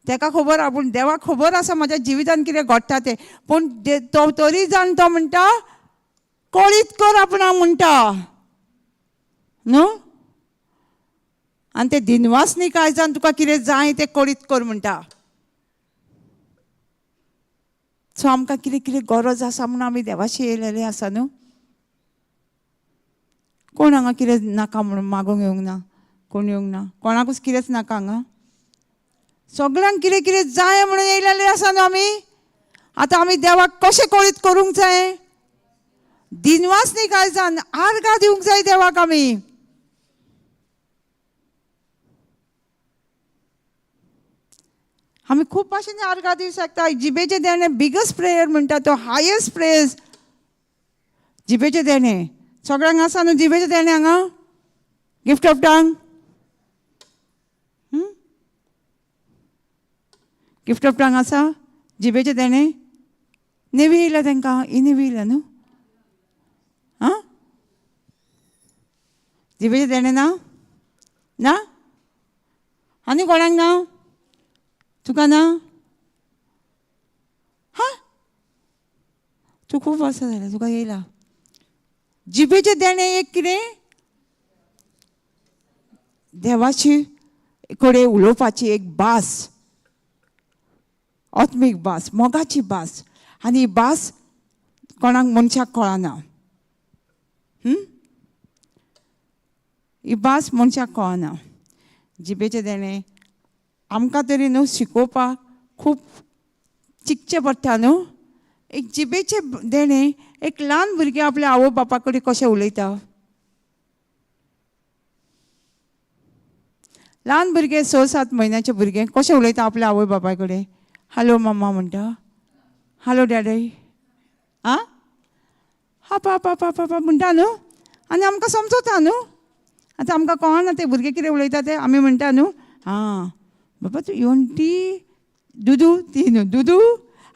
तेका खबर आहा. पूण देवाक खबर आसा म्हाज्या जिवितान कितें घडटा तें. पूण तो तरी जाण तो म्हणटा कळीत कर आपणाक म्हणटा न्हू. आनी ते दिनवासनी काळजान तुका कितें जाय तें कळीत कर म्हणटा. सो आमकां कितें कितें गरज आसा म्हणून आमी देवाशी येयलेले आसा न्हू. कोण हांगा कितें नाका म्हणून मागूंक येवंक ना, कोण येवंक ना, कोणाकूच कितेंच नाका हांगा. सगळ्यांक कितें कितें जाय म्हणून येयलेले आसा न्हू आमी. आतां आमी देवाक कशें कळीत करूंक जाय? दिनवास न्ही काळजान आर्गां दिवंक जाय देवाक आमी. आमी खूब भाशेन आर्गां दिवंक शकता. जिबेचें देणें बिगस्ट प्रेयर म्हणटा तो, हायस्ट प्रेयर्स जिबेचें देणें. सगळ्यांक आसा न्हू जिबेचें देणें हांगा? Gift of tongue, gift of tongue आसा जिबेचें देणें. नेवी येयल्या तांकां, ही नेवी येयल्या न्हू. आं, जिबेचें देणें ना? ना? आनी कोणाक ना? तुका ना? हा, तूं खूब वर्सां जालें तुका येयला जिबेचें देणें. एक कितें देवाची कडेन उलोवपाची एक भास, आत्मीक भास, मोगाची भास. आनी ही भास कोणाक मनशाक कळना. ही भास मनशाक कळना. जिबेचें देणें आमकां तरी न्हू शिकोवपाक खूब चिंतचें पडटा न्हू. एक जिबेचें देणें एक ल्हान भुरगें आपल्या आवय बापा कडेन कशें उलयता. ल्हान भुरगें 6-7 म्हयन्याचें भुरगें कशें उलयता आपल्या आवय बापाय कडेन? हॅलो मम्मा म्हणटा, हॅलो डॅडी, आं हा पा पा पा पा म्हणटा न्हू. आनी आमकां समजता न्हू. आतां आमकां कळना ते भुरगे कितें उलयता ते, आमी म्हणटा न्हू, आं बाबा तूं येवन ती दुदू ती न्हू दुदू,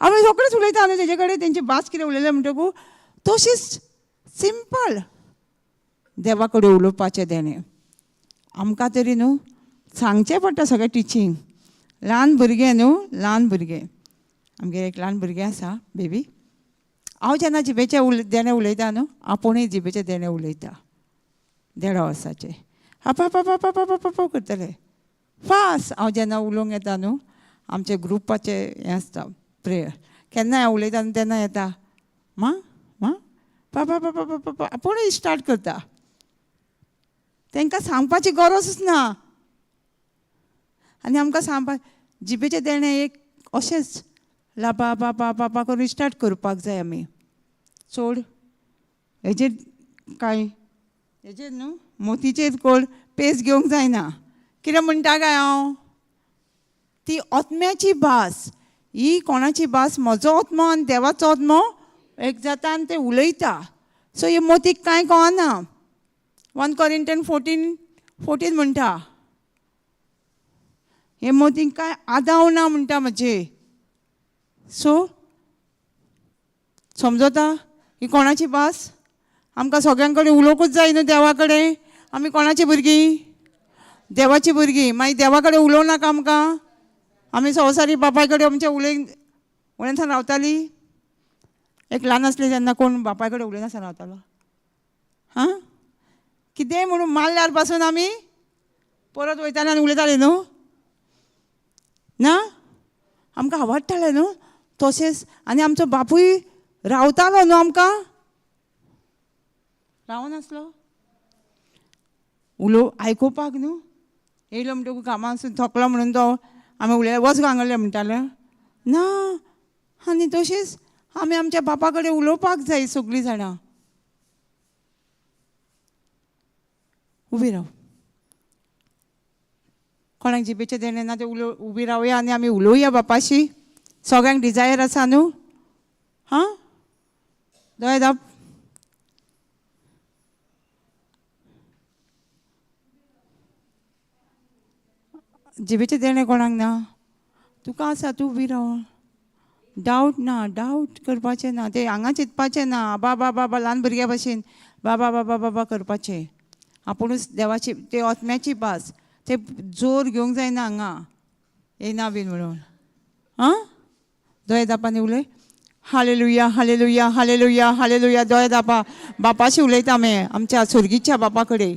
आमी रोखडेच उलयता न्हू तेजे कडेन. तेंची भास कितें उलयलें म्हणटकू तशीच सिंपल देवा कडेन उलोवपाचें देणें. आमकां तरी न्हू सांगचें पडटा सगळें टिचींग. ल्हान भुरगें न्हू, ल्हान भुरगें, आमगेर एक ल्हान भुरगें आसा बेबी. हांव जेन्ना जिबेचें देणें उलयता न्हू, आपुणूय जिबेचें देणें उलयता. 1.5 वर्साचें आपा पा पा पा पा करतलें फास्ट. हांव जेन्ना उलोवंक येता न्हू, आमचे ग्रुपाचें हें आसता प्रेयर, केन्ना हांव उलयता न्हू तेन्ना येता मा मा पा पा पा पा पा आपुणूय स्टार्ट करता. तांकां सांगपाची गरजूच ना. आनी आमकां सांगपा जिबेचें देणें एक अशेंच लाबा बा बा बाबा करून स्टार्ट करपाक जाय आमी. चड हेजेर कांय हेजेर न्हू मोतीचेर कोण पेज घेवंक जायना. कितें म्हणटा काय हांव? ती आत्म्याची भास. ही कोणाची भास? म्हजो आत्मो आनी देवाचो आत्मो एक जाता आनी ते उलयता. सो हे मोतीक कांय कळना. 1 Corinthians 14:14 म्हणटा, हे मोतीक कांय आदाव ना म्हणटा म्हजे. सो समजता ही कोणाची भास? आमकां सगळ्यां कडेन उलोवंकूच जाय न्हू देवा कडेन. आमी कोणाची भुरगीं? देवाची भुरगीं. मागीर देवा कडेन उलोवं नाका आमकां? आमी संवसारी बापाय कडेन आमच्या उलयनासतना रावतालीं. एक ल्हान आसलें तेन्ना कोण बापाय कडेन उलयनासतना रावतालो? हां, कितेंय म्हणून मारल्यार पासून आमी परत वयताले आनी उलयताले न्हू. ना, आमकां आवडटालें न्हू तशेंच. आनी आमचो बापूय रावतालो न्हू आमकां, रावनासलो उलो आयकुपाक न्हू. येयलो म्हणटकूच कामां थकलो म्हणून तो आमी उलयले, वच हांगले म्हणटाले ना. आनी तशेंच आमी आमच्या बापा कडेन उलोवपाक जाय सगळीं जाणां. उबी राव, कोणाक जिबेचें देणें ना तें उबी रावया आनी आमी उलोवया बापाशी. सगळ्यांक डिजायर आसा न्हू. हां, दोळे धांप. जिबेचें देणें कोणाक ना? तुका आसा, तूं उबी राव. डावट ना, डावट करपाचें ना, ते हांगा चिंतपाचें ना. बाबा बाबा ल्हान भुरग्या भशेन बाबा बाबा बाबा करपाचें. आपुणूच देवाची ते आत्म्याची भास, ते जोर घेवंक जायना हांगा येना बीन म्हणून. आं, दोळे धांपानी उलय. हालेलुया हालेलुया हालेलुया हालेलुया. दोळे धांपा. बापाशी उलयता आमी, आमच्या सुर्गीच्या बापा कडेन.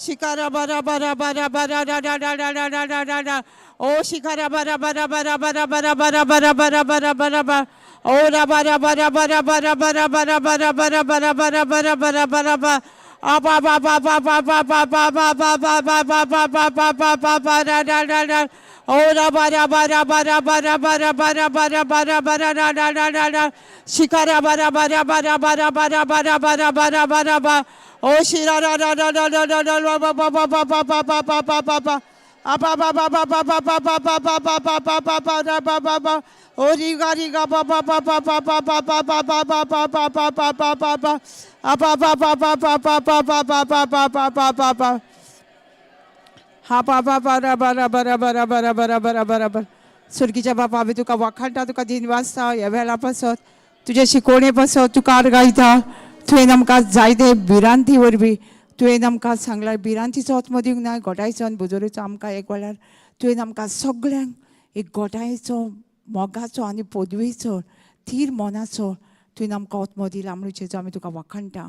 शिकारा बारा बारा बारा बारा रा रा रा रा रा रा रा रा रा ओ शिकारा बारा बारा बारा बारा बारा बारा बारा बारा बारा बारा बा ओ रा बारा बारा बारा बारा बारा बारा बारा बारा बारा बारा बारा बारा बारा बा आ बा बा बा बा बा बा बा बा बा बा बा बा बा बा बा बा बा बा बा रा रा रा रा ओ रा बा रा बा रा बा रा बा रा बा रा बा रा बा रा बा रा बा रा रा रा रा रा रा शिकारा बा रा बा रा बा रा बा रा बा रा बा रा बा रा बा रा बा रा बा ओ शिरा रा रा रा रा रा रा रा बा बा बा बा बा बा बा बा बा बा बा आ बा बा बा बा बा बा बा बा बा बा बा बा बा बा बा रा बा बा बा ओ री गा री गा बा बा बा बा बा बा बा बा बा बा बा बा बा बा बा बा बा बा आ बा बा बा बा बा बा बा बा बा बा बा बा बा बा बा हा बा बा बा रा बा रा बा रा बा रा बा रा बा रा बा रा बा रा बा सुर्गीच्या बापा आमी तुका वाखाणटा, तुका दिनवासता ह्या वेळा पासत, तुजे शिकोवणे पासत तुका आर्गां दिता. तुवें आमकां जायते भिरांती वरवीं तुवें आमकां सांगलां, भिरांतीचो आत्मो दिवंक ना, घोटायचो आनी बुजोरेचो. आमकां एक वेळार तुवें आमकां सगळ्यांक एक घोटायचो, मोगाचो आनी पदवेचो, थीर मनाचो तुवें आमकां आत्मो दिला म्हणून जेजू आमी तुका वाखाणटा.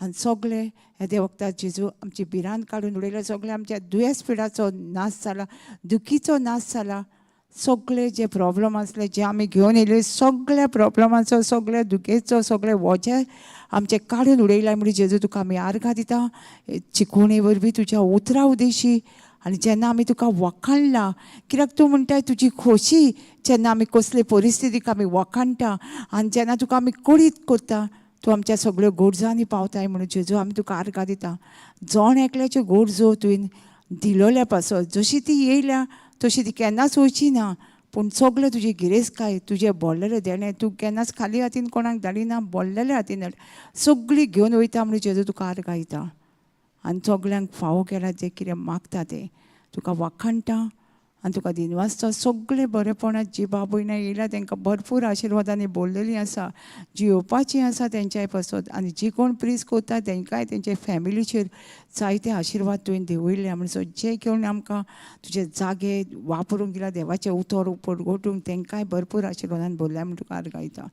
आनी सगळे हे वखदार जेजू आमची भिरांत काडून उडयल्या, सगळे आमच्या दुयेंस पिडाचो नाश जाला, दुखीचो नाश जाला. सगळे जे प्रॉब्लम आसले, जे आमी घेवन येयले, सगळ्या प्रॉब्लमाचो, सगळ्या दुखेचो, सगळे वोजे आमचे काडून उडयला म्हणून जेजू तुका आमी आर्गां दिता चिकोवणे वरवीं, तुज्या उतरां उदेशी. आनी जेन्ना आमी तुका वखाणला, कित्याक तूं म्हणटाय तुजी खोशी जेन्ना आमी कसले परिस्थितीक आमी वखाणटा आनी जेन्ना तुका आमी कळीत करता, तूं आमच्या सगळ्यो गरजांनी पावताय म्हणून जेजू आमी तुका आर्गां दिता. जण एकल्याच्यो गरजो तुवें दिलोल्या पासत, जशी ती येयल्या तशी ती केन्नाच वयची ना, पूण सगळें तुजी गिरेस्तकाय, तुजें भरलेलें देणें, तूं केन्नाच खाली हातीन कोणाक धाडिना, भरलेल्या हातीन धाड, सगळीं घेवन वयता म्हणून जेजू तुका आर्गां दिता. आनी सगल्यांक फावो केला जें कितें मागता तें, तुका वाखाणटा आनी तुका दिनवासता. सगळें बरेपणात जी बाबयणां येयल्या तांकां भरपूर आशिर्वादांनी भरलेलीं आसा, जी येवपाचीं आसा तेंच्याय पासत, आनी जी कोण प्रीज करता तेंकांय तेंच्या फॅमिलीचेर जायते आशिर्वाद तुवें देंवयले. म्हणसर जे कोण आमकां तुजे जागे वापरूंक दिला देवाचें उतर परगटूंक, तेंकांय भरपूर आशिर्वादान भरल्या म्हूण तुका आर्गां दिता.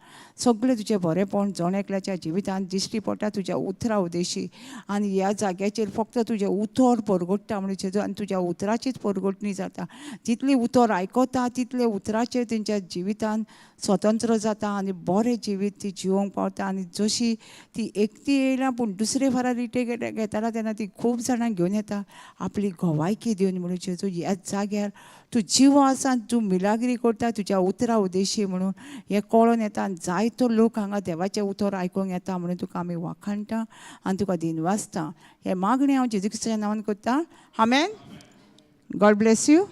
सगळें तुजें बरेंपण जण एकल्याच्या जिवितांत दिश्टी पडटा तुज्या उतरा उदेशी. आनी ह्या जाग्याचेर फक्त तुजें उतर परगट्टा म्हणून जेजू, आनी तुज्या उतराचीच परगटणी जाता. जितली उतर आयकता तितले उतराचेर तेंच्या जिवितान स्वतंत्र जाता आनी बरें जिवीत ती जिवोंक पावता. आनी जशी ती एकटी येयला पूण दुसरे फारा रिटे घेताला तेन्ना ती खूब जाणांक घेवन येता आपली गवायकी दिवन. म्हणून जेजू ह्याच जाग्यार तूं जिवो आसा आनी तूं मिलाग्री करता तुज्या उतरा उदेशी म्हणून हें कळोन येता. आनी जायतो लोक हांगा देवाचें उतर आयकूंक येता म्हणून तुका आमी वाखाणटा आनी तुका दिनवासता. हें मागणें हांव जेजू क्रिस्ताच्या नांवान करता, आमेन. God bless you.